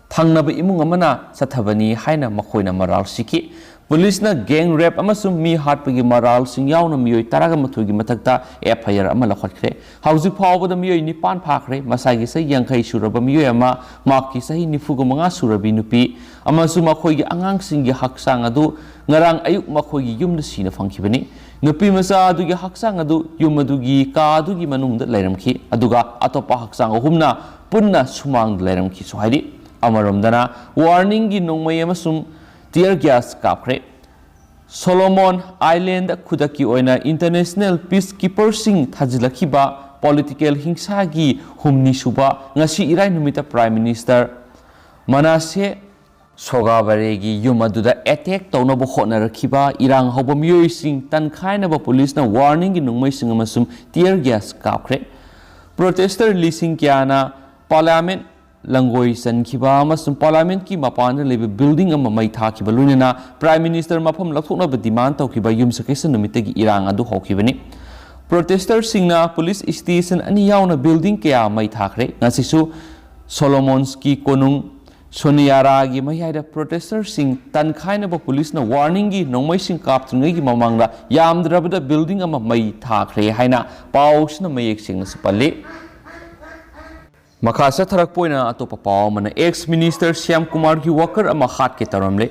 ꯊꯪꯅꯕ ꯏꯃꯨꯡ ꯑꯃꯅ ꯆꯠꯊꯕꯅꯤ ꯍꯥꯏꯅ ꯃꯈꯣꯏꯅ ꯃꯔꯥꯜ ꯁꯤꯈꯤ꯫ ꯄꯨꯂꯤꯁꯅ ꯒꯦꯡ ꯔꯦꯞ ꯑꯃꯁꯨꯡ ꯃꯤ ꯍꯥꯠꯄꯒꯤ ꯃꯔꯥꯜꯁꯤꯡ ꯌꯥꯎꯅ ꯃꯤꯑꯣꯏ ꯇꯔꯥꯒ ꯃꯥꯊꯣꯏꯒꯤ ꯃꯊꯛꯇ ꯑꯦꯐ ꯑꯥꯏ ꯑꯥꯔ ꯑꯃ ꯂꯧꯈꯠꯈ꯭ꯔꯦ꯫ ꯍꯧꯖꯤꯛ ꯐꯥꯎꯕꯗ ꯃꯤꯑꯣꯏ ꯅꯤꯄꯥꯟ ꯐꯥꯈ꯭ꯔꯦ꯫ ꯃꯁꯥꯒꯤ ꯆꯍꯤ ꯌꯥꯡꯈꯩ ꯁꯨꯔꯕ ꯃꯤꯑꯣꯏ ꯑꯃ, ꯃꯍꯥꯛꯀꯤ ꯆꯍꯤ ꯅꯤꯐꯨꯒ ꯃꯉꯥ ꯁꯨꯔꯕꯤ ꯅꯨꯄꯤ ꯑꯃꯁꯨꯡ ꯃꯈꯣꯏꯒꯤ ꯑꯉꯥꯡꯁꯤꯡꯒꯤ ꯍꯛꯆꯥꯡ ꯑꯗꯨ ꯉꯔꯥꯡ ꯑꯌꯨꯛ ꯃꯈꯣꯏꯒꯤ ꯌꯨꯝꯗ ꯁꯤꯅ ꯐꯪꯈꯤꯕꯅꯤ꯫ ꯅꯨꯄꯤ ꯃꯆꯥ ꯑꯗꯨꯒꯤ ꯍꯛꯆꯥꯡ ꯑꯗꯨ ꯌꯨꯝ ꯑꯗꯨꯒꯤ ꯀꯥ ꯑꯗꯨꯒꯤ ꯃꯅꯨꯡꯗ ꯂꯩꯔꯝꯈꯤ, ꯑꯗꯨꯒ ꯑꯇꯣꯞꯄ ꯍꯛꯆꯥꯡ ꯑꯍꯨꯝꯅ ꯄꯨꯟꯅ ꯁꯨꯃꯥꯡꯗ ꯂꯩꯔꯝꯈꯤꯁꯨ ꯍꯥꯏꯔꯤ꯫ ꯑꯃꯔꯣꯝꯗꯅ, ꯋꯥꯔꯅꯤꯡꯒꯤ ꯅꯣꯡꯃꯩ ꯑꯃꯁꯨꯡ ꯇꯤꯌꯔ ꯒ꯭ꯌꯥꯁ ꯀꯥꯞꯈ꯭ꯔꯦ꯫ ꯁꯣꯂꯣꯃꯣꯟ ꯑꯥꯏꯂꯦꯟꯗ ꯈꯨꯗꯛꯀꯤ ꯑꯣꯏꯅ ꯏꯟꯇꯔꯅꯦꯁꯅꯦꯜ ꯄꯤꯁ ꯀꯤꯄꯔꯁꯤꯡ ꯊꯥꯖꯤꯜꯂꯛꯈꯤꯕ ꯄꯣꯂꯤꯇꯤꯀꯦꯜ ꯍꯤꯡꯁꯥꯒꯤ ꯍꯨꯝꯅꯤ ꯁꯨꯕ ꯉꯁꯤ ꯏꯔꯥꯏ ꯅꯨꯃꯤꯠꯇ ꯄ꯭ꯔꯥꯏꯝ ꯃꯤꯅꯤꯁꯇꯔ ꯃꯅꯥꯁꯦ ꯁꯣꯒꯥꯕꯔꯦꯒꯤ ꯌꯨꯝ ꯑꯗꯨꯗ ꯑꯦꯇꯦꯛ ꯇꯧꯅꯕ ꯍꯣꯠꯅꯔꯛꯈꯤꯕ ꯏꯔꯥꯡ ꯍꯧꯕ ꯃꯤꯑꯣꯏꯁꯤꯡ ꯇꯟꯈꯥꯏꯅꯕ ꯄꯨꯂꯤꯁꯅ ꯋꯥꯔꯅꯤꯡꯒꯤ ꯅꯣꯡꯃꯩꯁꯤꯡ ꯑꯃꯁꯨꯡ ꯇꯤꯌꯔ ꯒ꯭ꯌꯥꯁ ꯀꯥꯞꯈ꯭ꯔꯦ꯫ ꯄ꯭ꯔꯣꯇꯦꯁꯇꯔ ꯂꯤꯁꯤꯡ ꯀꯌꯥꯅ ꯄꯥꯔꯂꯤꯌꯥꯃꯦꯟ ꯂꯪꯒꯣꯏ ꯆꯟꯈꯤꯕ ꯑꯃꯁꯨꯡ ꯄꯥꯔꯂꯤꯌꯥꯃꯦꯟꯠꯀꯤ ꯃꯄꯥꯟꯗ ꯂꯩꯕ ꯕꯤꯜꯗꯤꯡ ꯑꯃ ꯃꯩ ꯊꯥꯈꯤꯕ ꯂꯣꯏꯅꯅ ꯄ꯭ꯔꯥꯏꯝ ꯃꯤꯅꯤꯁꯇꯔ ꯃꯐꯝ ꯂꯧꯊꯣꯛꯅꯕ ꯗꯤꯃꯥꯟ ꯇꯧꯈꯤꯕ ꯌꯨꯝꯁꯀꯩꯁ ꯅꯨꯃꯤꯠꯇꯒꯤ ꯏꯔꯥꯡ ꯑꯗꯨ ꯍꯧꯈꯤꯕꯅꯤ꯫ ꯄ꯭ꯔꯣꯇꯦꯁꯇꯔꯁꯤꯡꯅ ꯄꯨꯂꯤꯁ ꯁ꯭ꯇꯦꯁꯟ ꯑꯅꯤ ꯌꯥꯎꯅ ꯕꯤꯜꯗꯤꯡ ꯀꯌꯥ ꯃꯩ ꯊꯥꯈ꯭ꯔꯦ꯫ ꯉꯁꯤꯁꯨ ꯁꯣꯂꯣꯃꯣꯟꯁꯀꯤ ꯀꯣꯅꯨꯡ ꯁꯣꯅꯤꯌꯥꯔꯥꯒꯤ ꯃꯌꯥꯏꯗ ꯄ꯭ꯔꯣꯇꯦꯁꯇꯔꯁꯤꯡ ꯇꯟꯈꯥꯏꯅꯕ ꯄꯨꯂꯤꯁꯅ ꯋꯥꯔꯅꯤꯡꯒꯤ ꯅꯣꯡꯃꯩꯁꯤꯡ ꯀꯥꯞꯇ꯭ꯔꯤꯉꯩꯒꯤ ꯃꯃꯥꯡꯗ ꯌꯥꯝꯗ꯭ꯔꯕꯗ ꯕꯤꯜꯗꯤꯡ ꯑꯃ ꯃꯩ ꯊꯥꯈ꯭ꯔꯦ ꯍꯥꯏꯅ ꯄꯥꯎꯁꯤꯅ ꯃꯌꯦꯛ ꯁꯦꯡꯅꯁꯨ ꯄꯜꯂꯤ꯫ ꯃꯈꯥ ꯆꯠꯊꯔꯛꯄ ꯑꯣꯏꯅ ꯑꯇꯣꯞꯄ ꯄꯥꯎ ꯑꯃꯅ, ꯑꯦꯛꯁ ꯃꯤꯅꯤꯁꯇꯔ ꯁ꯭ꯌꯥꯝ ꯀꯨꯃꯥꯔꯒꯤ ꯋꯥꯀꯔ ꯑꯃ ꯍꯥꯠꯀꯦ ꯇꯧꯔꯝꯂꯦ꯫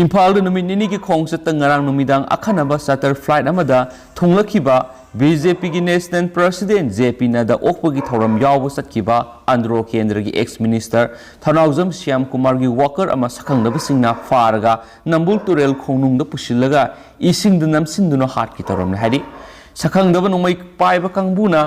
ꯏꯝꯐꯥꯜꯗ ꯅꯨꯃꯤꯠ ꯅꯤꯅꯤꯒꯤ ꯈꯣꯡꯆꯠꯇ ꯉꯔꯥꯡ ꯅꯨꯃꯤꯗꯥꯡ ꯑꯈꯟꯅꯕ ꯆꯥꯔꯇꯔ ꯐ꯭ꯂꯥꯏꯠ ꯑꯃꯗ ꯊꯨꯡꯂꯈꯤꯕ ꯕꯤ ꯖꯦ ꯄꯤꯒꯤ ꯅꯦꯁꯅꯦꯜ ꯄ꯭ꯔꯁꯤꯗꯦꯟ ꯖꯦ ꯄꯤ ꯅꯗꯥ ꯑꯣꯛꯄꯒꯤ ꯊꯧꯔꯝ ꯌꯥꯎꯕ ꯆꯠꯈꯤꯕ ꯑꯟꯗ꯭ꯔꯣ ꯀꯦꯟꯗ꯭ꯔꯒꯤ ꯑꯦꯛꯁ ꯃꯤꯅꯤꯁꯇꯔ ꯊꯧꯅꯥꯎꯖꯝ ꯁ꯭ꯌꯥꯝ ꯀꯨꯃꯥꯔꯒꯤ ꯋꯥꯀꯔ ꯑꯃ ꯁꯛꯈꯪꯗꯕꯁꯤꯡꯅ ꯐꯥꯔꯒ ꯅꯝꯕꯨꯜ ꯇꯨꯔꯦꯜ ꯈꯣꯡꯅꯨꯡꯗ ꯄꯨꯁꯤꯜꯂꯒ ꯏꯁꯤꯡꯗ ꯅꯝꯁꯤꯟꯗꯨꯅ ꯍꯥꯠꯀꯦ ꯇꯧꯔꯝꯂꯦ꯫ ꯍꯥꯏꯗꯤ, ꯁꯛꯈꯪꯗꯕ ꯅꯣꯡꯃꯩ ꯄꯥꯏꯕ ꯀꯥꯡꯕꯨꯅ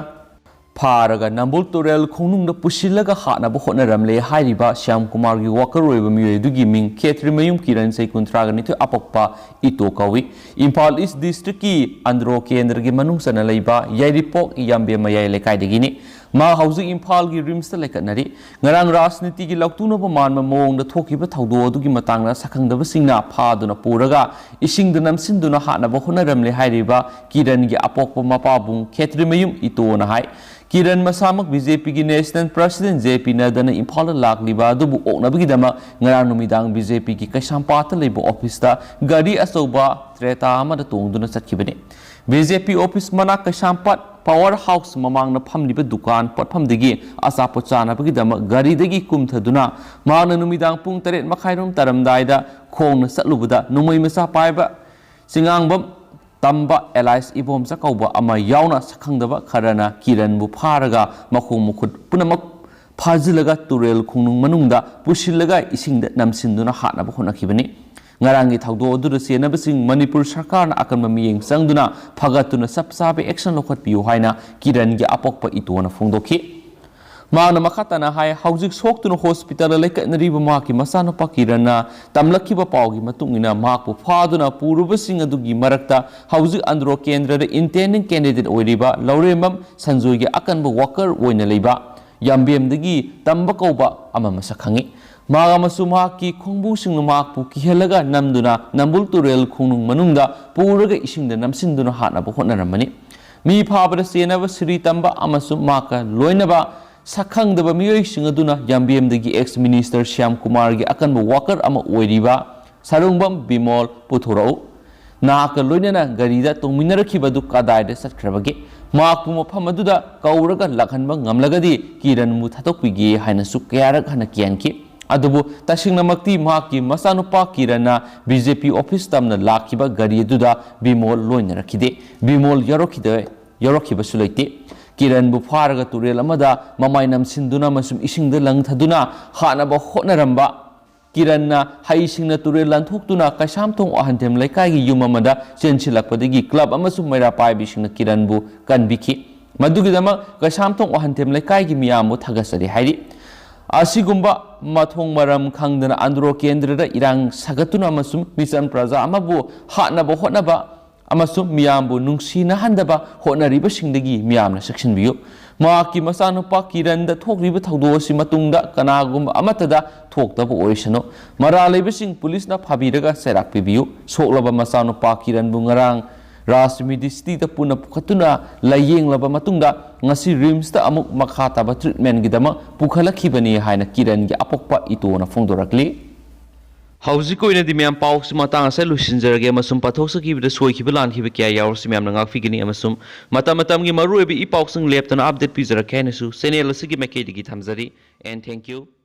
ꯐꯥꯔꯒ ꯅꯝꯕꯨꯜ ꯇꯨꯔꯦꯜ ꯈꯣꯡꯅꯨꯡꯗ ꯄꯨꯁꯤꯜꯂꯒ ꯍꯥꯠꯅꯕ ꯍꯣꯠꯅꯔꯝꯂꯦ ꯍꯥꯏꯔꯤꯕ ꯁ꯭ꯌꯥꯝ ꯀꯨꯃꯥꯔꯒꯤ ꯋꯥꯀꯔ ꯑꯣꯏꯕ ꯃꯤꯑꯣꯏ ꯑꯗꯨꯒꯤ ꯃꯤꯡ ꯈꯦꯇ꯭ꯔꯤꯃꯌꯨꯝ ꯀꯤꯔꯟ, ꯆꯍꯤ ꯀꯨꯟꯊ꯭ꯔꯥꯒ ꯅꯤꯊꯣꯏ, ꯑꯄꯣꯛꯄ ꯏꯇꯣ ꯀꯧꯏ꯫ ꯏꯝꯐꯥꯜ ꯏꯁ ꯗꯤꯁꯇ꯭ꯔꯤꯛꯀꯤ ꯑꯟꯗ꯭ꯔꯣ ꯀꯦꯟꯗ꯭ꯔꯒꯤ ꯃꯅꯨꯡ ꯆꯟꯅ ꯂꯩꯕ ꯌꯥꯏꯔꯤꯄꯣꯛ ꯌꯥꯝꯕꯦꯝ ꯃꯌꯥꯏ ꯂꯩꯀꯥꯏꯗꯒꯤꯅꯤ꯫ ꯃꯍꯥꯛ ꯍꯧꯖꯤꯛ ꯏꯝꯐꯥꯜꯒꯤ ꯔꯤꯝꯁꯇ ꯂꯩꯈꯠꯅꯔꯤ꯫ ꯉꯔꯥꯡ ꯔꯥꯖꯅꯤꯇꯤꯒꯤ ꯂꯧꯇꯨꯅꯕ ꯃꯥꯟꯕ ꯃꯑꯣꯡꯗ ꯊꯣꯛꯈꯤꯕ ꯊꯧꯗꯣꯛ ꯑꯗꯨꯒꯤ ꯃꯇꯥꯡꯗ ꯁꯛꯈꯪꯗꯕꯁꯤꯡꯅ ꯐꯥꯗꯨꯅ ꯄꯨꯔꯒ ꯏꯁꯤꯡꯗ ꯅꯝꯁꯤꯟꯗꯨꯅ ꯍꯥꯠꯅꯕ ꯍꯣꯠꯅꯔꯝꯂꯦ ꯍꯥꯏꯔꯤꯕ ꯀꯤꯔꯟꯒꯤ ꯑꯄꯣꯛꯄ ꯃꯄꯥꯕꯨꯡ ꯈꯦꯇ꯭ꯔꯤꯃꯌꯨꯝ ꯏꯇꯣꯅ ꯍꯥꯏ꯫ ꯀꯤꯔꯟ ꯃꯁꯥꯃꯛ ꯕꯤ ꯖꯦ ꯄꯤꯒꯤ ꯅꯦꯁꯅꯦꯜ ꯄ꯭ꯔꯁꯤꯗꯦꯟ ꯖꯦ ꯄꯤ ꯅꯗꯥꯅ ꯏꯝꯐꯥꯜꯗ ꯂꯥꯛꯂꯤꯕ ꯑꯗꯨꯕꯨ ꯑꯣꯛꯅꯕꯒꯤꯗꯃꯛ ꯉꯔꯥꯡ ꯅꯨꯃꯤꯗꯥꯡ ꯕꯤ ꯖꯦ ꯄꯤꯒꯤ ꯀꯩꯁꯥꯝꯄꯥꯠꯇ ꯂꯩꯕ ꯑꯣꯐꯤꯁꯇ ꯒꯥꯔꯤ ꯑꯆꯧꯕ ꯀ꯭ꯔꯦꯇꯥ ꯑꯃꯗ ꯇꯣꯡꯗꯨꯅ ꯆꯠꯈꯤꯕꯅꯤ꯫ ꯕꯤ ꯖꯦ ꯄꯤ ꯑꯣꯐꯤꯁ ꯃꯅꯥꯛ ꯀꯩꯁꯥꯝꯄꯥꯠ ꯄꯥꯋꯔ ꯍꯥꯎꯁ ꯃꯃꯥꯡꯗ ꯐꯝꯂꯤꯕ ꯗꯨꯀꯥꯟ ꯄꯣꯠꯐꯝꯗꯒꯤ ꯑꯆꯥꯄꯣꯠ ꯆꯥꯅꯕꯒꯤꯗꯃꯛ ꯒꯥꯔꯤꯗꯒꯤ ꯀꯨꯝꯊꯗꯨꯅ ꯃꯍꯥꯛꯅ ꯅꯨꯃꯤꯗꯥꯡ ꯄꯨꯡ ꯇꯔꯦꯠ ꯃꯈꯥꯏꯔꯣꯝ ꯇꯥꯔꯝꯗꯥꯏꯗ ꯈꯣꯡꯅ ꯆꯠꯂꯨꯕꯗ ꯅꯣꯡꯃꯩ ꯃꯆꯥ ꯄꯥꯏꯕ ꯆꯤꯉꯥꯡꯕꯝ ꯇꯝꯕ ꯑꯦꯂꯥꯏꯁ ꯏꯕꯣꯝꯆꯥ ꯀꯧꯕ ꯑꯃ ꯌꯥꯎꯅ ꯁꯛꯈꯪꯗꯕ ꯈꯔꯅ ꯀꯤꯔꯟꯕꯨ ꯐꯥꯔꯒ ꯃꯈꯣꯡ ꯃꯈꯨꯠ ꯄꯨꯝꯅꯃꯛ ꯐꯥꯖꯤꯜꯂꯒ ꯇꯨꯔꯦꯜ ꯈꯣꯡꯅꯨꯡ ꯃꯅꯨꯡꯗ ꯄꯨꯁꯤꯜꯂꯒ ꯏꯁꯤꯡꯗ ꯅꯝꯁꯤꯟꯗꯨꯅ ꯍꯥꯠꯅꯕ ꯍꯣꯠꯅꯈꯤꯕꯅꯤ꯫ ꯉꯔꯥꯡꯒꯤ ꯊꯧꯗꯣꯛ ꯑꯗꯨꯗ ꯆꯦꯟꯅꯕꯁꯤꯡ ꯃꯅꯤꯄꯨꯔ ꯁꯔꯀꯥꯔꯅ ꯑꯀꯟꯕ ꯃꯤꯠꯌꯦꯡ ꯆꯪꯗꯨꯅ ꯐꯒꯠꯇꯨꯅ ꯆꯞ ꯆꯥꯕ ꯑꯦꯛꯁꯟ ꯂꯧꯈꯠꯄꯤꯌꯨ ꯍꯥꯏꯅ ꯀꯤꯔꯟꯒꯤ ꯑꯄꯣꯛꯄ ꯏꯇꯣꯅ ꯐꯣꯡꯗꯣꯛꯈꯤ꯫ ꯃꯍꯥꯛꯅ ꯃꯈꯥ ꯇꯥꯅ ꯍꯥꯏ, ꯍꯧꯖꯤꯛ ꯁꯣꯛꯇꯨꯅ ꯍꯣꯁꯄꯤꯇꯥꯜꯗ ꯂꯩꯈꯠꯅꯔꯤꯕ ꯃꯍꯥꯛꯀꯤ ꯃꯆꯥꯅꯨꯄꯥ ꯀꯤꯔꯟꯅ ꯇꯝꯂꯛꯈꯤꯕ ꯄꯥꯎꯒꯤ ꯃꯇꯨꯡ ꯏꯟꯅ ꯃꯍꯥꯛꯄꯨ ꯐꯥꯗꯨꯅ ꯄꯨꯔꯨꯕꯁꯤꯡ ꯑꯗꯨꯒꯤ ꯃꯔꯛꯇ ꯍꯧꯖꯤꯛ ꯑꯟꯗ꯭ꯔꯣ ꯀꯦꯟꯗ꯭ꯔꯗ ꯏꯟꯇꯦꯟꯗꯤꯡ ꯀꯦꯟꯗꯤꯗꯦꯠ ꯑꯣꯏꯔꯤꯕ ꯂꯧꯔꯦꯝꯕꯝ ꯁꯟꯖꯣꯏꯒꯤ ꯑꯀꯟꯕ ꯋꯥꯀꯔ ꯑꯣꯏꯅ ꯂꯩꯕ ꯌꯥꯝꯕꯦꯝꯗꯒꯤ ꯇꯝꯕ ꯀꯧꯕ ꯑꯃ ꯃꯁꯛ ꯈꯪꯉꯤ꯫ ꯃꯍꯥꯛ ꯑꯃꯁꯨꯡ ꯃꯍꯥꯛꯀꯤ ꯈꯣꯡꯕꯨꯁꯤꯡꯅ ꯃꯍꯥꯛꯄꯨ ꯀꯤꯍꯜꯂꯒ ꯅꯝꯗꯨꯅ ꯅꯝꯕꯨꯜ ꯇꯨꯔꯦꯜ ꯈꯣꯡꯅꯨꯡ ꯃꯅꯨꯡꯗ ꯄꯨꯔꯒ ꯏꯁꯤꯡꯗ ꯅꯝꯁꯤꯟꯗꯨꯅ ꯍꯥꯠꯅꯕ ꯍꯣꯠꯅꯔꯝꯕꯅꯤ꯫ ꯃꯤ ꯐꯥꯕꯗ ꯆꯦꯟꯅꯕ ꯁꯤꯔꯤ ꯇꯝꯕ ꯑꯃꯁꯨꯡ ꯃꯍꯥꯛꯀ ꯂꯣꯏꯅꯕ ꯁꯛꯈꯪꯗꯕ ꯃꯤꯑꯣꯏꯁꯤꯡ ꯑꯗꯨꯅ ꯌꯥꯝꯕꯦꯝꯗꯒꯤ ꯑꯦꯛꯁ ꯃꯤꯅꯤꯁꯇꯔ ꯁ꯭ꯌꯥꯝ ꯀꯨꯃꯥꯔꯒꯤ ꯑꯀꯟꯕ ꯋꯥꯀꯔ ꯑꯃ ꯑꯣꯏꯔꯤꯕ ꯁꯥꯔꯨꯡꯕꯝ ꯕꯤꯃꯣꯜ ꯄꯨꯊꯣꯔꯛꯎ, ꯅꯍꯥꯛꯀ ꯂꯣꯏꯅꯅ ꯒꯥꯔꯤꯗ ꯇꯣꯡꯃꯤꯟꯅꯔꯛꯈꯤꯕ ꯑꯗꯨ ꯀꯗꯥꯏꯗ ꯆꯠꯈ꯭ꯔꯕꯒꯦ? ꯃꯍꯥꯛꯄꯨ ꯃꯐꯝ ꯑꯗꯨꯗ ꯀꯧꯔꯒ ꯂꯥꯛꯍꯟꯕ ꯉꯝꯂꯒꯗꯤ ꯀꯤꯔꯟꯕꯨ ꯊꯥꯗꯣꯛꯄꯤꯒꯦ ꯍꯥꯏꯅꯁꯨ ꯀꯌꯥꯔꯛ ꯍꯟꯅ ꯀꯤꯍꯟꯈꯤ꯫ ꯑꯗꯨꯕꯨ ꯇꯁꯦꯡꯅꯃꯛꯇꯤ ꯃꯍꯥꯛꯀꯤ ꯃꯆꯥꯅꯨꯄꯥ ꯀꯤꯔꯟꯅ ꯕꯤ ꯖꯦ ꯄꯤ ꯑꯣꯐꯤꯁ ꯇꯝꯅ ꯂꯥꯛꯈꯤꯕ ꯒꯥꯔꯤ ꯑꯗꯨꯗ ꯕꯤꯃꯣꯜ ꯂꯣꯏꯅꯔꯛꯈꯤꯗꯦ꯫ ꯕꯤꯃꯣꯜ ꯌꯥꯎꯔꯛꯈꯤꯗ-, ꯌꯥꯎꯔꯛꯈꯤꯕꯁꯨ ꯂꯩꯇꯦ꯫ ꯀꯤꯔꯟꯕꯨ ꯐꯥꯔꯒ ꯇꯨꯔꯦꯜ ꯑꯃꯗ ꯃꯃꯥꯏ ꯅꯝꯁꯤꯟꯗꯨꯅ ꯑꯃꯁꯨꯡ ꯏꯁꯤꯡꯗ ꯂꯪꯊꯗꯨꯅ ꯍꯥꯠꯅꯕ ꯍꯣꯠꯅꯔꯝꯕ ꯀꯤꯔꯟꯅ ꯍꯩꯁꯤꯡꯅ ꯇꯨꯔꯦꯜ ꯂꯥꯟꯊꯣꯛꯇꯨꯅ ꯀꯩꯁꯥꯝꯊꯣꯡ ꯋꯥꯍꯟꯊꯦꯝ ꯂꯩꯀꯥꯏꯒꯤ ꯌꯨꯝ ꯑꯃꯗ ꯆꯦꯟꯁꯤꯜꯂꯛꯄꯗꯒꯤ ꯀ꯭ꯂꯕ ꯑꯃꯁꯨꯡ ꯃꯩꯔꯥ ꯄꯥꯏꯕꯤꯁꯤꯡꯅ ꯀꯤꯔꯟꯕꯨ ꯀꯟꯕꯤꯈꯤ꯫ ꯃꯗꯨꯒꯤꯗꯃꯛ ꯀꯩꯁꯥꯝꯊꯣꯡ ꯋꯥꯍꯟꯊꯦꯝ ꯂꯩꯀꯥꯏꯒꯤ ꯃꯤꯌꯥꯝꯕꯨ ꯊꯥꯒꯠꯆꯔꯤ ꯍꯥꯏꯔꯤ꯫ ꯑꯁꯤꯒꯨꯝꯕ ꯃꯊꯣꯡ ꯃꯔꯝ ꯈꯪꯗꯅ ꯑꯟꯗ꯭ꯔꯣ ꯀꯦꯟꯗ꯭ꯔꯗ ꯏꯔꯥꯡ ꯁꯥꯒꯠꯇꯨꯅ ꯑꯃꯁꯨꯡ ꯃꯤꯆꯝ ꯄ꯭ꯔꯖꯥ ꯑꯃꯕꯨ ꯍꯥꯠꯅꯕ ꯍꯣꯠꯅꯕ ꯑꯃꯁꯨꯡ ꯃꯤꯌꯥꯝꯕꯨ ꯅꯨꯡꯁꯤꯅꯍꯟꯗꯕ ꯍꯣꯠꯅꯔꯤꯕꯁꯤꯡꯗꯒꯤ ꯃꯤꯌꯥꯝꯅ ꯆꯦꯛꯁꯤꯟꯕꯤꯌꯨ꯫ ꯃꯍꯥꯛꯀꯤ ꯃꯆꯥꯅꯨꯄꯥ ꯀꯤꯔꯟꯗ ꯊꯣꯛꯂꯤꯕ ꯊꯧꯗꯣꯛ ꯑꯁꯤ ꯃꯇꯨꯡꯗ ꯀꯅꯥꯒꯨꯝꯕ ꯑꯃꯠꯇꯗ ꯊꯣꯛꯇꯕ ꯑꯣꯏꯁꯅꯨ꯫ ꯃꯔꯥꯜ ꯂꯩꯕꯁꯤꯡ ꯄꯨꯂꯤꯁꯅ ꯐꯥꯕꯤꯔꯒ ꯆꯩꯔꯥꯛ ꯄꯤꯕꯤꯌꯨ꯫ ꯁꯣꯛꯂꯕ ꯃꯆꯥꯅꯨꯄꯥ ꯀꯤꯔꯟꯕꯨ ꯉꯔꯥꯡ ꯔꯥꯖ ꯃꯤꯗꯤꯁꯤꯇꯤꯗ ꯄꯨꯟꯅ ꯄꯨꯈꯠꯇꯨꯅ ꯂꯥꯌꯦꯡꯂꯕ ꯃꯇꯨꯡꯗ ꯉꯁꯤ ꯔꯤꯝꯁꯇ ꯑꯃꯨꯛ ꯃꯈꯥ ꯇꯥꯕ ꯇ꯭ꯔꯤꯠꯃꯦꯟꯒꯤꯗꯃꯛ ꯄꯨꯈꯠꯂꯛꯈꯤꯕꯅꯤ ꯍꯥꯏꯅ ꯀꯤꯔꯟꯒꯤ ꯑꯄꯣꯛꯄ ꯏꯇꯣꯅ ꯐꯣꯡꯗꯣꯔꯛꯂꯤ꯫ ꯍꯧꯖꯤꯛꯀꯤ ꯑꯣꯏꯅꯗꯤ ꯃꯌꯥꯝ ꯄꯥꯎꯁꯤ ꯃꯇꯥꯡ ꯑꯁꯤꯗ ꯂꯣꯏꯁꯤꯟꯖꯔꯒꯦ ꯑꯃꯁꯨꯡ ꯄꯥꯊꯣꯛꯆꯈꯤꯕꯗ ꯁꯣꯏꯈꯤꯕ ꯂꯥꯟꯈꯤꯕ ꯀꯌꯥ ꯌꯥꯎꯔꯁꯨ ꯃꯌꯥꯝꯅ ꯉꯥꯛꯄꯤꯒꯅꯤ ꯑꯃꯁꯨꯡ ꯃꯇꯝ ꯃꯇꯝꯒꯤ ꯃꯔꯨꯑꯣꯏꯕ ꯏ ꯄꯥꯎꯁꯤꯡ ꯂꯦꯞꯇꯅ ꯑꯞꯗꯦꯠ ꯄꯤꯖꯔꯛꯀꯦ ꯍꯥꯏꯅꯁꯨ ꯆꯦꯅꯦꯜ ꯑꯁꯤꯒꯤ ꯃꯥꯏꯀꯩꯗꯒꯤ ꯊꯝꯖꯔꯤ꯫ And thank you.